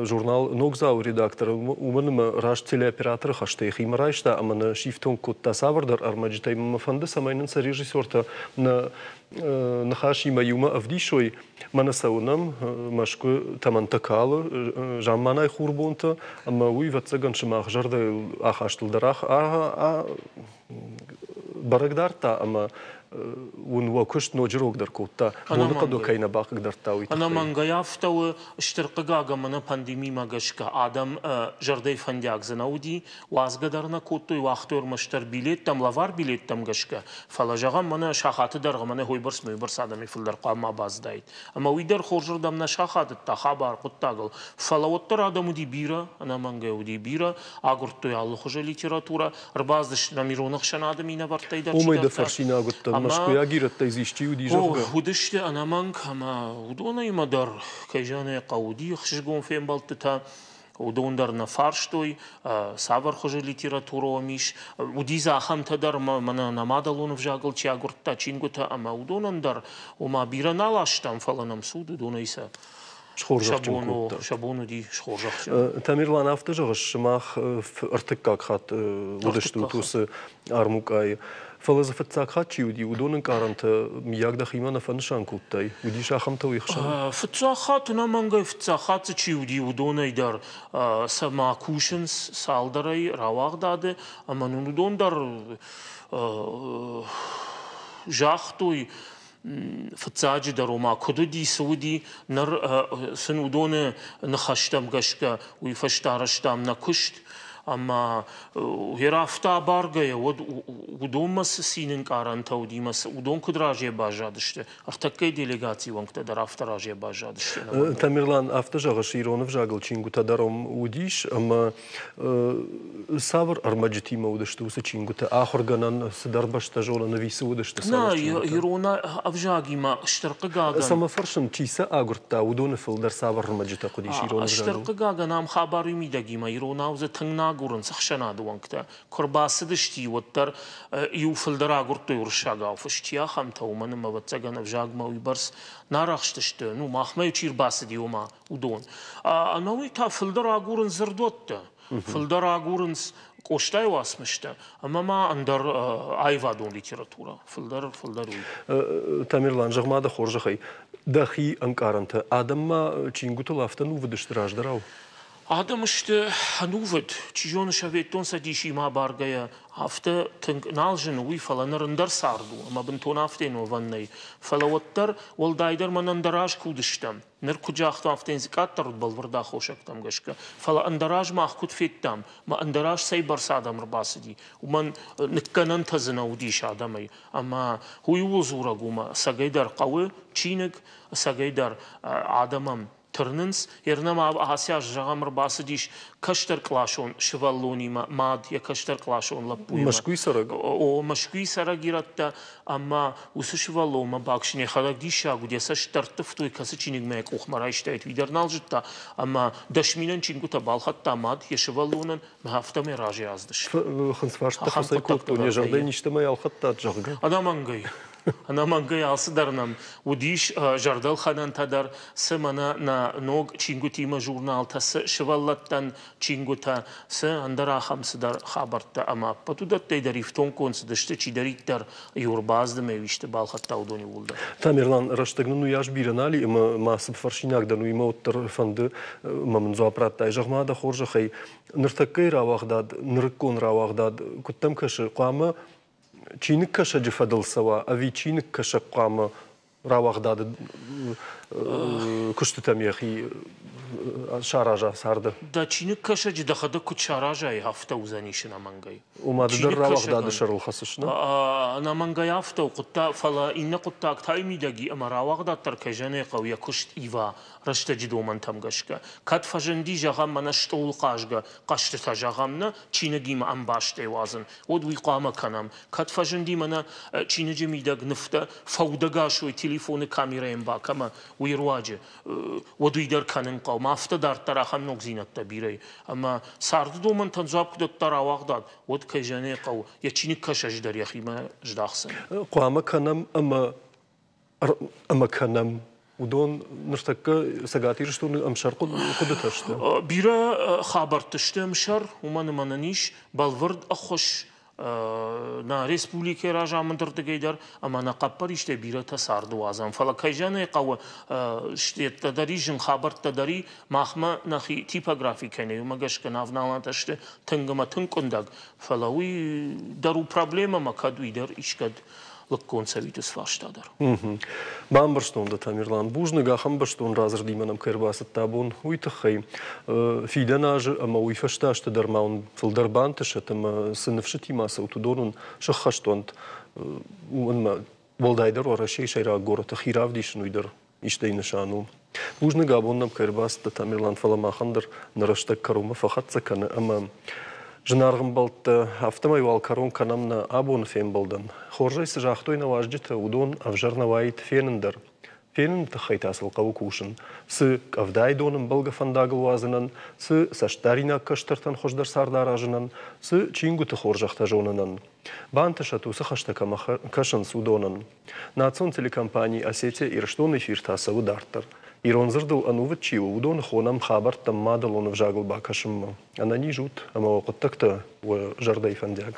журнал «Ногдзау» редактор, уымӕн ӕмӕ раст телеоператоры хӕстӕ йӕхимӕ райста ӕмӕ нӕ сифтонг кодта цавӕрдӕр ӕрмӕджытӕй. Мӕ фӕнды, цӕмӕй нын сӕ режиссертӕ нӕ ныхасимӕ иумӕ ӕвдисой. Мӕнӕ цӕуынӕм Мӕскуы тӕмӕнтӕ калы, замманай хурбонтӕ, ӕмӕ уый, ӕвӕццӕгӕн, сымах зӕрдӕйыл ахастыл дӕр бӕрӕг дардта ӕмӕ уын уӕ куыст ноджы рогдӕр кодта, боныхъӕд уӕ кӕй нӕ бахъыгдардта, уый тыххӕй. Ӕнӕмӕнгӕй афтӕ у, стыр хъыгаг ӕмӕ нӕ пандемимӕ гӕсгӕ адӕм зӕрдӕйы фӕндиаг дзы нӕ уыди, уадзгӕ дӕр нӕ кодтой, уагътой ӕрмӕстдӕр билеттӕм, лӕвар билеттӕм гӕсгӕ, фӕлӕ, зӕгъӕм, мӕнӕ сахаты дӕргъы мӕнӕ уыйбӕрц уыйбӕрц адӕмӕй фылдӕр хъуамӕ баззадаид. Ӕмӕ уый дӕр хорзырдӕм нӕ сахадыдта хабар хъуыддагыл, фӕлӕ уӕддӕр адӕм уыди бирӕ, ӕнӕмӕнгӕй уыди бирӕ, агуырдтой алыхуызы литературӕ, ӕрбацыдысты нӕм ирон ӕхсӕнады минӕвӕрттӕй дӕр Уымӕй дӕ фӕрсинаг уыдтӕн, мӕскуыйаг ирӕттӕй дзы исчи уыди, зӕгъгӕ? Уыдысты ӕнӕмӕнг ӕмӕ уыдонимӕ дӕр, кӕй зӕгъын ӕй хъӕуы, уыди ӕхсызгон фембӕлдтытӕ. Уыдон дӕр нӕ фарстой, цавӕр хуызы литературӕ уӕм ис. Уыди дзы ахӕмтӕ дӕр, мӕнӕ нӕ мадӕлон ӕвзагыл чи агуырдта чингуытӕ ӕмӕ уыдонӕн дӕр, ома бирӕ нал астам, фӕлӕ нӕм суд уыдонӕй сӕ схорзӕхджын кодта. Сӕ бон уыди схорзӕхджын. Тамерлан, афтӕ зӕгъыс, сымах ӕртыккаг хатт уыдыстут уыцы армукъайы. Фӕлӕ дзы фыццаг хатт чи уыди, уыдон ӕнкъарӕнтӕ мыййаг дӕхимӕ нӕ фӕнысан кодтай? Уыдис ахӕмтӕ уе хсӕн? Фыццаг хатт, ӕнӕмӕнгӕй фыццаг хатт дзы чи уыди, уыдонӕй дӕр цӕмӕ кусынц цалдӕрӕй рауагъдады, ӕмӕ нын уыдон дӕр загътой, фыццаджыдӕр, ома куыд уыди, цы уыди, ныр сын уыдоны ныхӕстӕм гӕсгӕ уый фӕстӕ арӕзтам нӕ куыст. Ӕмӕ йе афтӕ абаргӕйӕ, уӕд уыдонмӕ цы цины ӕнкъарӕнтӕ уыди, уыдон куыд разӕй баззадысты, ӕртӕккӕйы делегацийы уӕнгтӕ дӕр афтӕ разӕй баззадысты. Тамерлан, афтӕ зӕгъыс, ирон ӕвзагыл чингуытӕ дӕр уыдис, ӕмӕ Цавӕр ӕрмӕджытимӕ уыдысты уыцы чингуытӕ? Ахуыргӕнӕн цыдӕр бӕстӕзонӕн ӕви цы уыдысты? Нӕ, ирон ӕвзагимӕ стыр хъыгагӕн. Цӕмӕ фӕрсын, чи сӕ агуырдта, уыдоны фылдӕр цавӕр ӕрмӕджытӕ хъуыдис ирон ӕвзагыл? Стыр хъыгагӕн, ам хабар уый мидӕгимӕ иронау дзы тынг нӕ агурынц ӕхсӕнады уӕнгтӕ. Куы рбацыдысты, уӕддӕр иу фылдӕр агуырдтой уырыссагау фыст, чи ахӕмтӕ, уымӕн ӕмӕ, ӕвӕццӕгӕн, ӕвзагмӕ уыйбӕрц нӕ арӕхстысты. Ну, махмӕ чи рбацыди, ома уыдон. Ӕнӕуый та фылдӕр агурынц дзырдуӕттӕ, фылдӕр агурынц Къостайы уацмыстӕ ӕмӕ ма ӕндӕр аивадон литературӕ. Фылдӕр, фылдӕр уый. Тамерлан, зӕгъ-ма дӕ хорзӕхӕй, дӕхи ӕнкъарӕнтӕ адӕммӕ чингуытыл афтӕ нувыд сты раздӕрау? Адӕм сты ӕнувыд. Чи зоны, Советон Цӕдисимӕ абаргӕйӕ афтӕ тынг нал зыны уый, фӕлӕ ныр ӕндӕр цард у ӕмӕ бынтон афтӕ уӕвӕн нӕй. Фӕлӕ уӕддӕр, уӕлдайдӕр мӕнӕн ӕндӕр аз куы уыдыстӕм, Ныр куыд загътам, афтӕ йын дзы къаддӕр уыд бӕлвырд аххосӕгтӕм гӕсгӕ. Фӕлӕ ӕндӕраз мах куыд федтам, мӕ ӕндӕраз цӕйбӕрц адӕм ӕрбацыди, уымӕн ныккӕнӕнтӕ дзы нӕ уыдис адӕмӕй. Ӕмӕ уый ууыл дзурӕг у, ӕмӕ ӕцӕгӕйдӕр хъӕуы чиныг, ӕцӕгӕйдӕр адӕмӕн Тырнынц, ернӕм ацы аз, зӕгъӕм, ӕрбацыдис кӕстӕркъласон сывӕллонимӕ мад йӕ кӕстӕркъласон лӕппуимӕ. Мӕскуыйы цӕрӕг? О, Мӕскуыйы цӕрӕг ирӕттӕ ӕмӕ уыцы сывӕллонмӕ баксин йӕхӕдӕг диссаг уыд, йӕ цӕст ӕрттывтой, кӕцы чиныгмӕ йӕ къухмӕ райстаид, уый дӕр нал зыдта ӕмӕ 10 000-ӕн чингуытӕ балхӕдта мад йӕ сывӕллонӕн ӕмӕ афтӕмӕй разы аздысты. Хынцфарст фӕцӕй кодтой, йӕ зӕрдӕ нистӕмӕй ӕлхӕдтат, зӕгъгӕ? Ӕнӕмӕнгӕй. Ӕнӕмӕнгӕй алцыдӕр нӕм уыдис зӕрдӕлхӕнӕнтӕ дӕр, цы мӕнӕ нӕ ног чингуытимӕ журналтӕ, цы сывӕллӕттӕн чингуытӕ, цы ӕндӕр ахӕм цыдӕр хабӕрттӕ ӕмӕ ӕппӕт уыдӕттӕй дӕр ифтонггонд цыдысты, чидӕриддӕр иу ӕрбацыдмӕ исты балхӕдта, уыдон иууылдӕр. Тамерлан, рӕстӕг нын уыйас бирӕ нал и ӕмӕ ма цы фӕрсинаг дӕн, уый мӕ уӕддӕр фӕнды ӕмӕ мын дзуапп радтай. Зӕгъ-ма, дӕ хорзӕхӕй, ныртӕккӕйы рауагъдад, нырыккон рауагъдад куыд дӕм кӕсы, хъуамӕ чиныгкӕсӕджы фӕдыл цӕуа ӕви чиныгкӕсӕг хъуамӕ рауагъдады куыстытӕм йӕхи сараза царды? Дӕ чиныгкӕсӕджы дӕхӕдӕг куыд саразай, афтӕ уыдзӕнис ӕнӕмӕнгӕй. Ома ды дӕр рауагъдады сӕрыл хӕцыс, нӕ? Ӕнӕмӕнгӕй афтӕ у хъуыддаг, фӕлӕ иннӕ хъуыддаг та мидӕг и, ӕмӕ рауагъдад дӕр кӕй зӕгъын ӕй хъӕуы, йӕ куыст ива рӕстӕджы домӕнтӕм гӕсгӕ. Кӕд фӕзынди, зӕгъӕм, мӕнӕ стъолы хъазгӕ хъӕзтытӕ, зӕгъӕм, нӕ чиныгимӕ ӕмбастӕй уадзын, уӕд уый хъуамӕ кӕнӕм. Кӕд фӕзынди мӕнӕ чиныджы мидӕг нывтӕ фӕудӕгасой телефоны камерӕйӕн бакӕмӕ, уый руаджы, уӕд уый дӕр кӕнын хъӕуы. Ма афтӕ дарддӕр ахӕм ногдзинӕдтӕ бирӕ и. Ӕмӕ царды домӕнтӕн дзуапп куы дӕтта рауагъдад, уӕд, кӕй зӕгъын ӕй хъӕуы, йӕ чиныгкӕсӕджы дӕр йӕхимӕ здахдзӕн. Хъуамӕ кӕнӕм ӕмӕ кӕнӕм. Уыдон ныртӕккӕ Цӕгат Ирыстоны ӕмсӕр хъуыдытӕ сты. Бирӕ хабӕртты сты ӕмсӕр, уымӕн ӕмӕ нын ис бӕлвырд ӕххуыс нӕ республикӕйы разамынды рдыгӕй дӕр ӕмӕ нӕ хъӕппӕристӕй бирӕтӕ царды уадзӕм. Фӕлӕ кӕй зӕгъын ӕй хъӕуы, стеттӕ дӕр и, зын хабӕрттӕ дӕр и, махмӕ нӕхи типографи кӕй нӕй, уымӕ гӕсгӕ нӕ авналӕнтӕ сты тынг ӕмӕ тынг къуындӕг. Фӕлӕ уый дӕр у проблемӕ ӕмӕ кӕд уый дӕр искӕд лыггонд цӕуид фарста дӕр. Бамбӕрстон дӕ, Тамерлан. Бузныг, ахӕм бӕстон радзырдимӕ нӕм кӕй ӕрбацыдтӕ абон, уый тыххӕй. Фидӕн азы ӕмӕ уый фӕстӕ азты дӕр ма уын фылдӕр бантысӕт ӕмӕ цы ныфсытимӕ цӕут, уыдон уын сӕххӕст уӕнт. Уымӕн ӕмӕ уӕлдайдӕр Уӕрӕсейы сӕйраг горӕты хи равдисын, уый дӕр истӕй нысан у. Бузныг, абон нӕм кӕй ӕрбацыдтӕ, Тамерлан, фӕлӕ махӕн дӕр нӕ рӕстӕг кӕронмӕ фӕхӕццӕ кӕны ӕмӕ зынаргъ ӕмбӕлттӕ, афтӕмӕй уал кӕрон кӕнӕм нӕ абоны фембӕлдӕн. Хорзӕй цы загътой нӕ уазджытӕ, уыдон ӕвзӕр нӕ уаид фенын дӕр. Феныны тыххӕй та сыл хъӕуы кусын. Цы къӕвдайы дон ӕмбӕлгӕ фӕндагыл уадзынӕн, цы цӕстдаринаг кӕстӕртӕн хуыздӕр цард аразынӕн, цы чингуыты хорзӕхтӕ зонынӕн. Бантысӕт уыцы хӕстӕ кӕмӕ кӕсынц, уыдонӕн. Национ телекомпани «Осетия-Ирыстон» эфир та цӕуы дарддӕр. Ирон дзырдыл ӕнувыд чи у, уыдоны хонӕм хабӕрттӕм мадӕлон ӕвзагыл бакӕсынмӕ. Ӕнӕниз ут ӕмӕ уӕ хъуыддӕгтӕ уӕ зӕрдӕйы фӕндиаг.